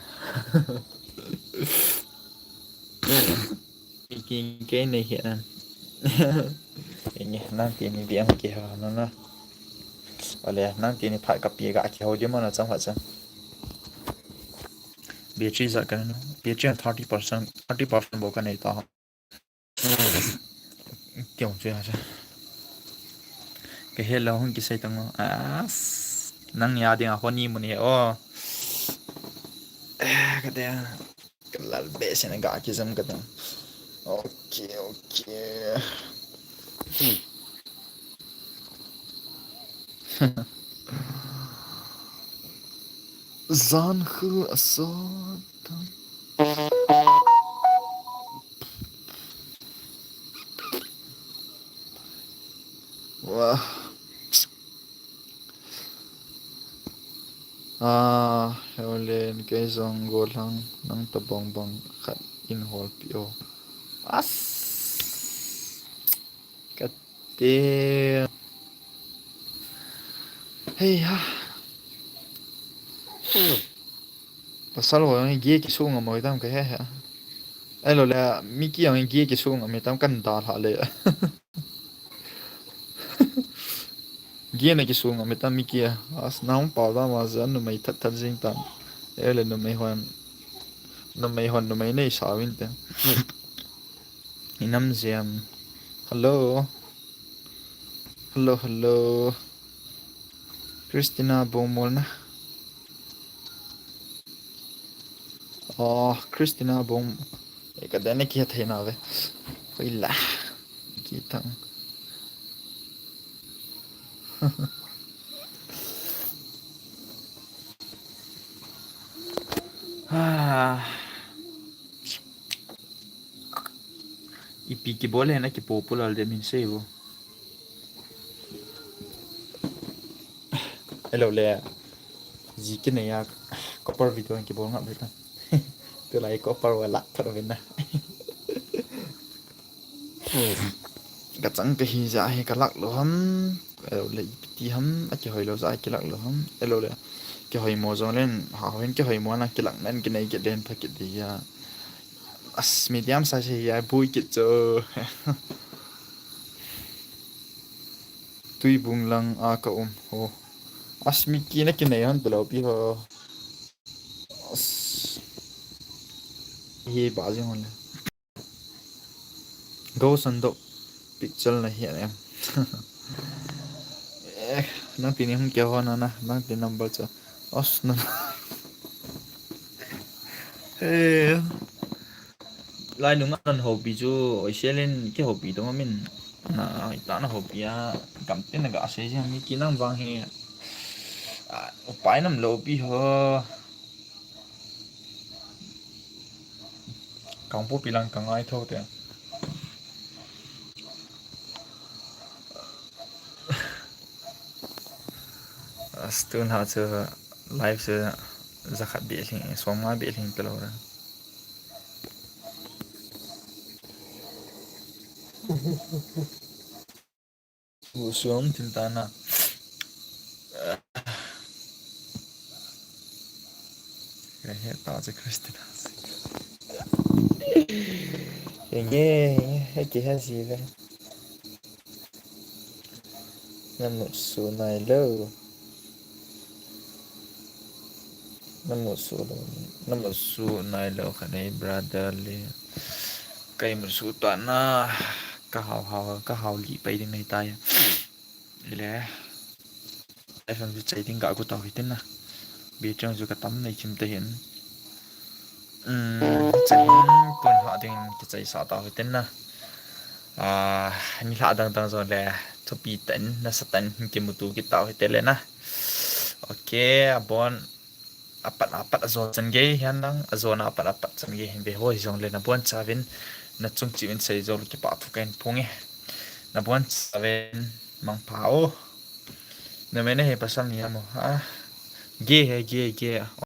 Ki, ki, ki nei hi na. Nge, nang ti ni bi ang ki ha na na. Ole, nang ti ni phat ka pi ga ki ho di mo na chang phat chang. Battery za ka na. Battery thirty percent, thirty percent bo ka nei ta. Tiong chu ya cha. Ka he lo hung ki sei tang o. As. Nang ya ding a ho ni mun he o. Eh, ka te. Ka lal be se na ga ki jam ka te. Okay, okay. Zan khu asot. Wah. Ah, Helen, kei jong gollhang nang tabang bang khat in hol pi o. As. Kate. Hei ha. Pasal ho jong ge kisu ngam oi tam ka he he. Ai lo le, Miki jong ge kisu ngam oi tam kan da lha le. Ge na kisu ngam oi tam Miki a. As na hung pau da ma jan numei that that jing tam. Ai le numei hon. Numei hon numei nei sa vin te. Inam Ziam. Hello. Hello, hello. Christina Bongmol na. Oh, Christina Bong. Eka dene ki thei na ve. Hoila. Ki thang. Ah. Ipi kibol le na kipo pulal de min sei bo. Hello le. Ji kinei a copper video kibol ngap le ta. Tulai copper wa lak thar ve na. Ka chang ka hi ja hi ka lak lo ham. Elo le ipiti ham, a kihoi lo ja hi ki lak lo ham. Elo le kihoi mo jong len, ha ho hin kihoi mo na ki lak nen kinei kit den pha kit di ya. As medium size hi ya bui kit cho. Tuibung lang a ka um ho. As mi ki na kinei hon pelo pi ho. As. Hi ba jing hon le. Go sandok picture na hi em. Eh, nang tini hum kya ho na na, nang tini number cha. Os na. Eh. Lai nung an hopi chu, oi selin ki hopi to min. Na, ita na hopi a, kam tin na ga sei jing mi ki nang vang hi. Ah, upai nam lo pi ho. Kangpokpi lang ka ngai tho te. As tun ha chu live chu jakhat beh lhing, somnga beh lhing ta lo ra. Musuam tin ta na. Ka he ta che Christian. Enge, enge, he ki he si ve. Na musu nai lo. Na musu lo. Na musu nai lo ka nei brother le. Kai musu ta na. Ka hau hau, ka hau li pai ding nei ta ya. Ile. Ai phang chu chai ding ka ku tau hitin na. Bi chang chu ka tam nei chim te hin. Um, chai hin kun ha ding ki chai sa tau hitin na. Ah, ni hla dang dang jong le thupi tan, nasa tan ki mutu ki tau hite le na. Okay, abon. Apat, apat ajo chan gei hian lang, ajo na apat, apat chan gei hin ve ho hi jong le na bon chavin, na chung chiu in sei jo lu ki pa thu kain phung e. Na bon chavin mang pha o. Na me na he pasal ni amo. Ah, ge he, ge, ge.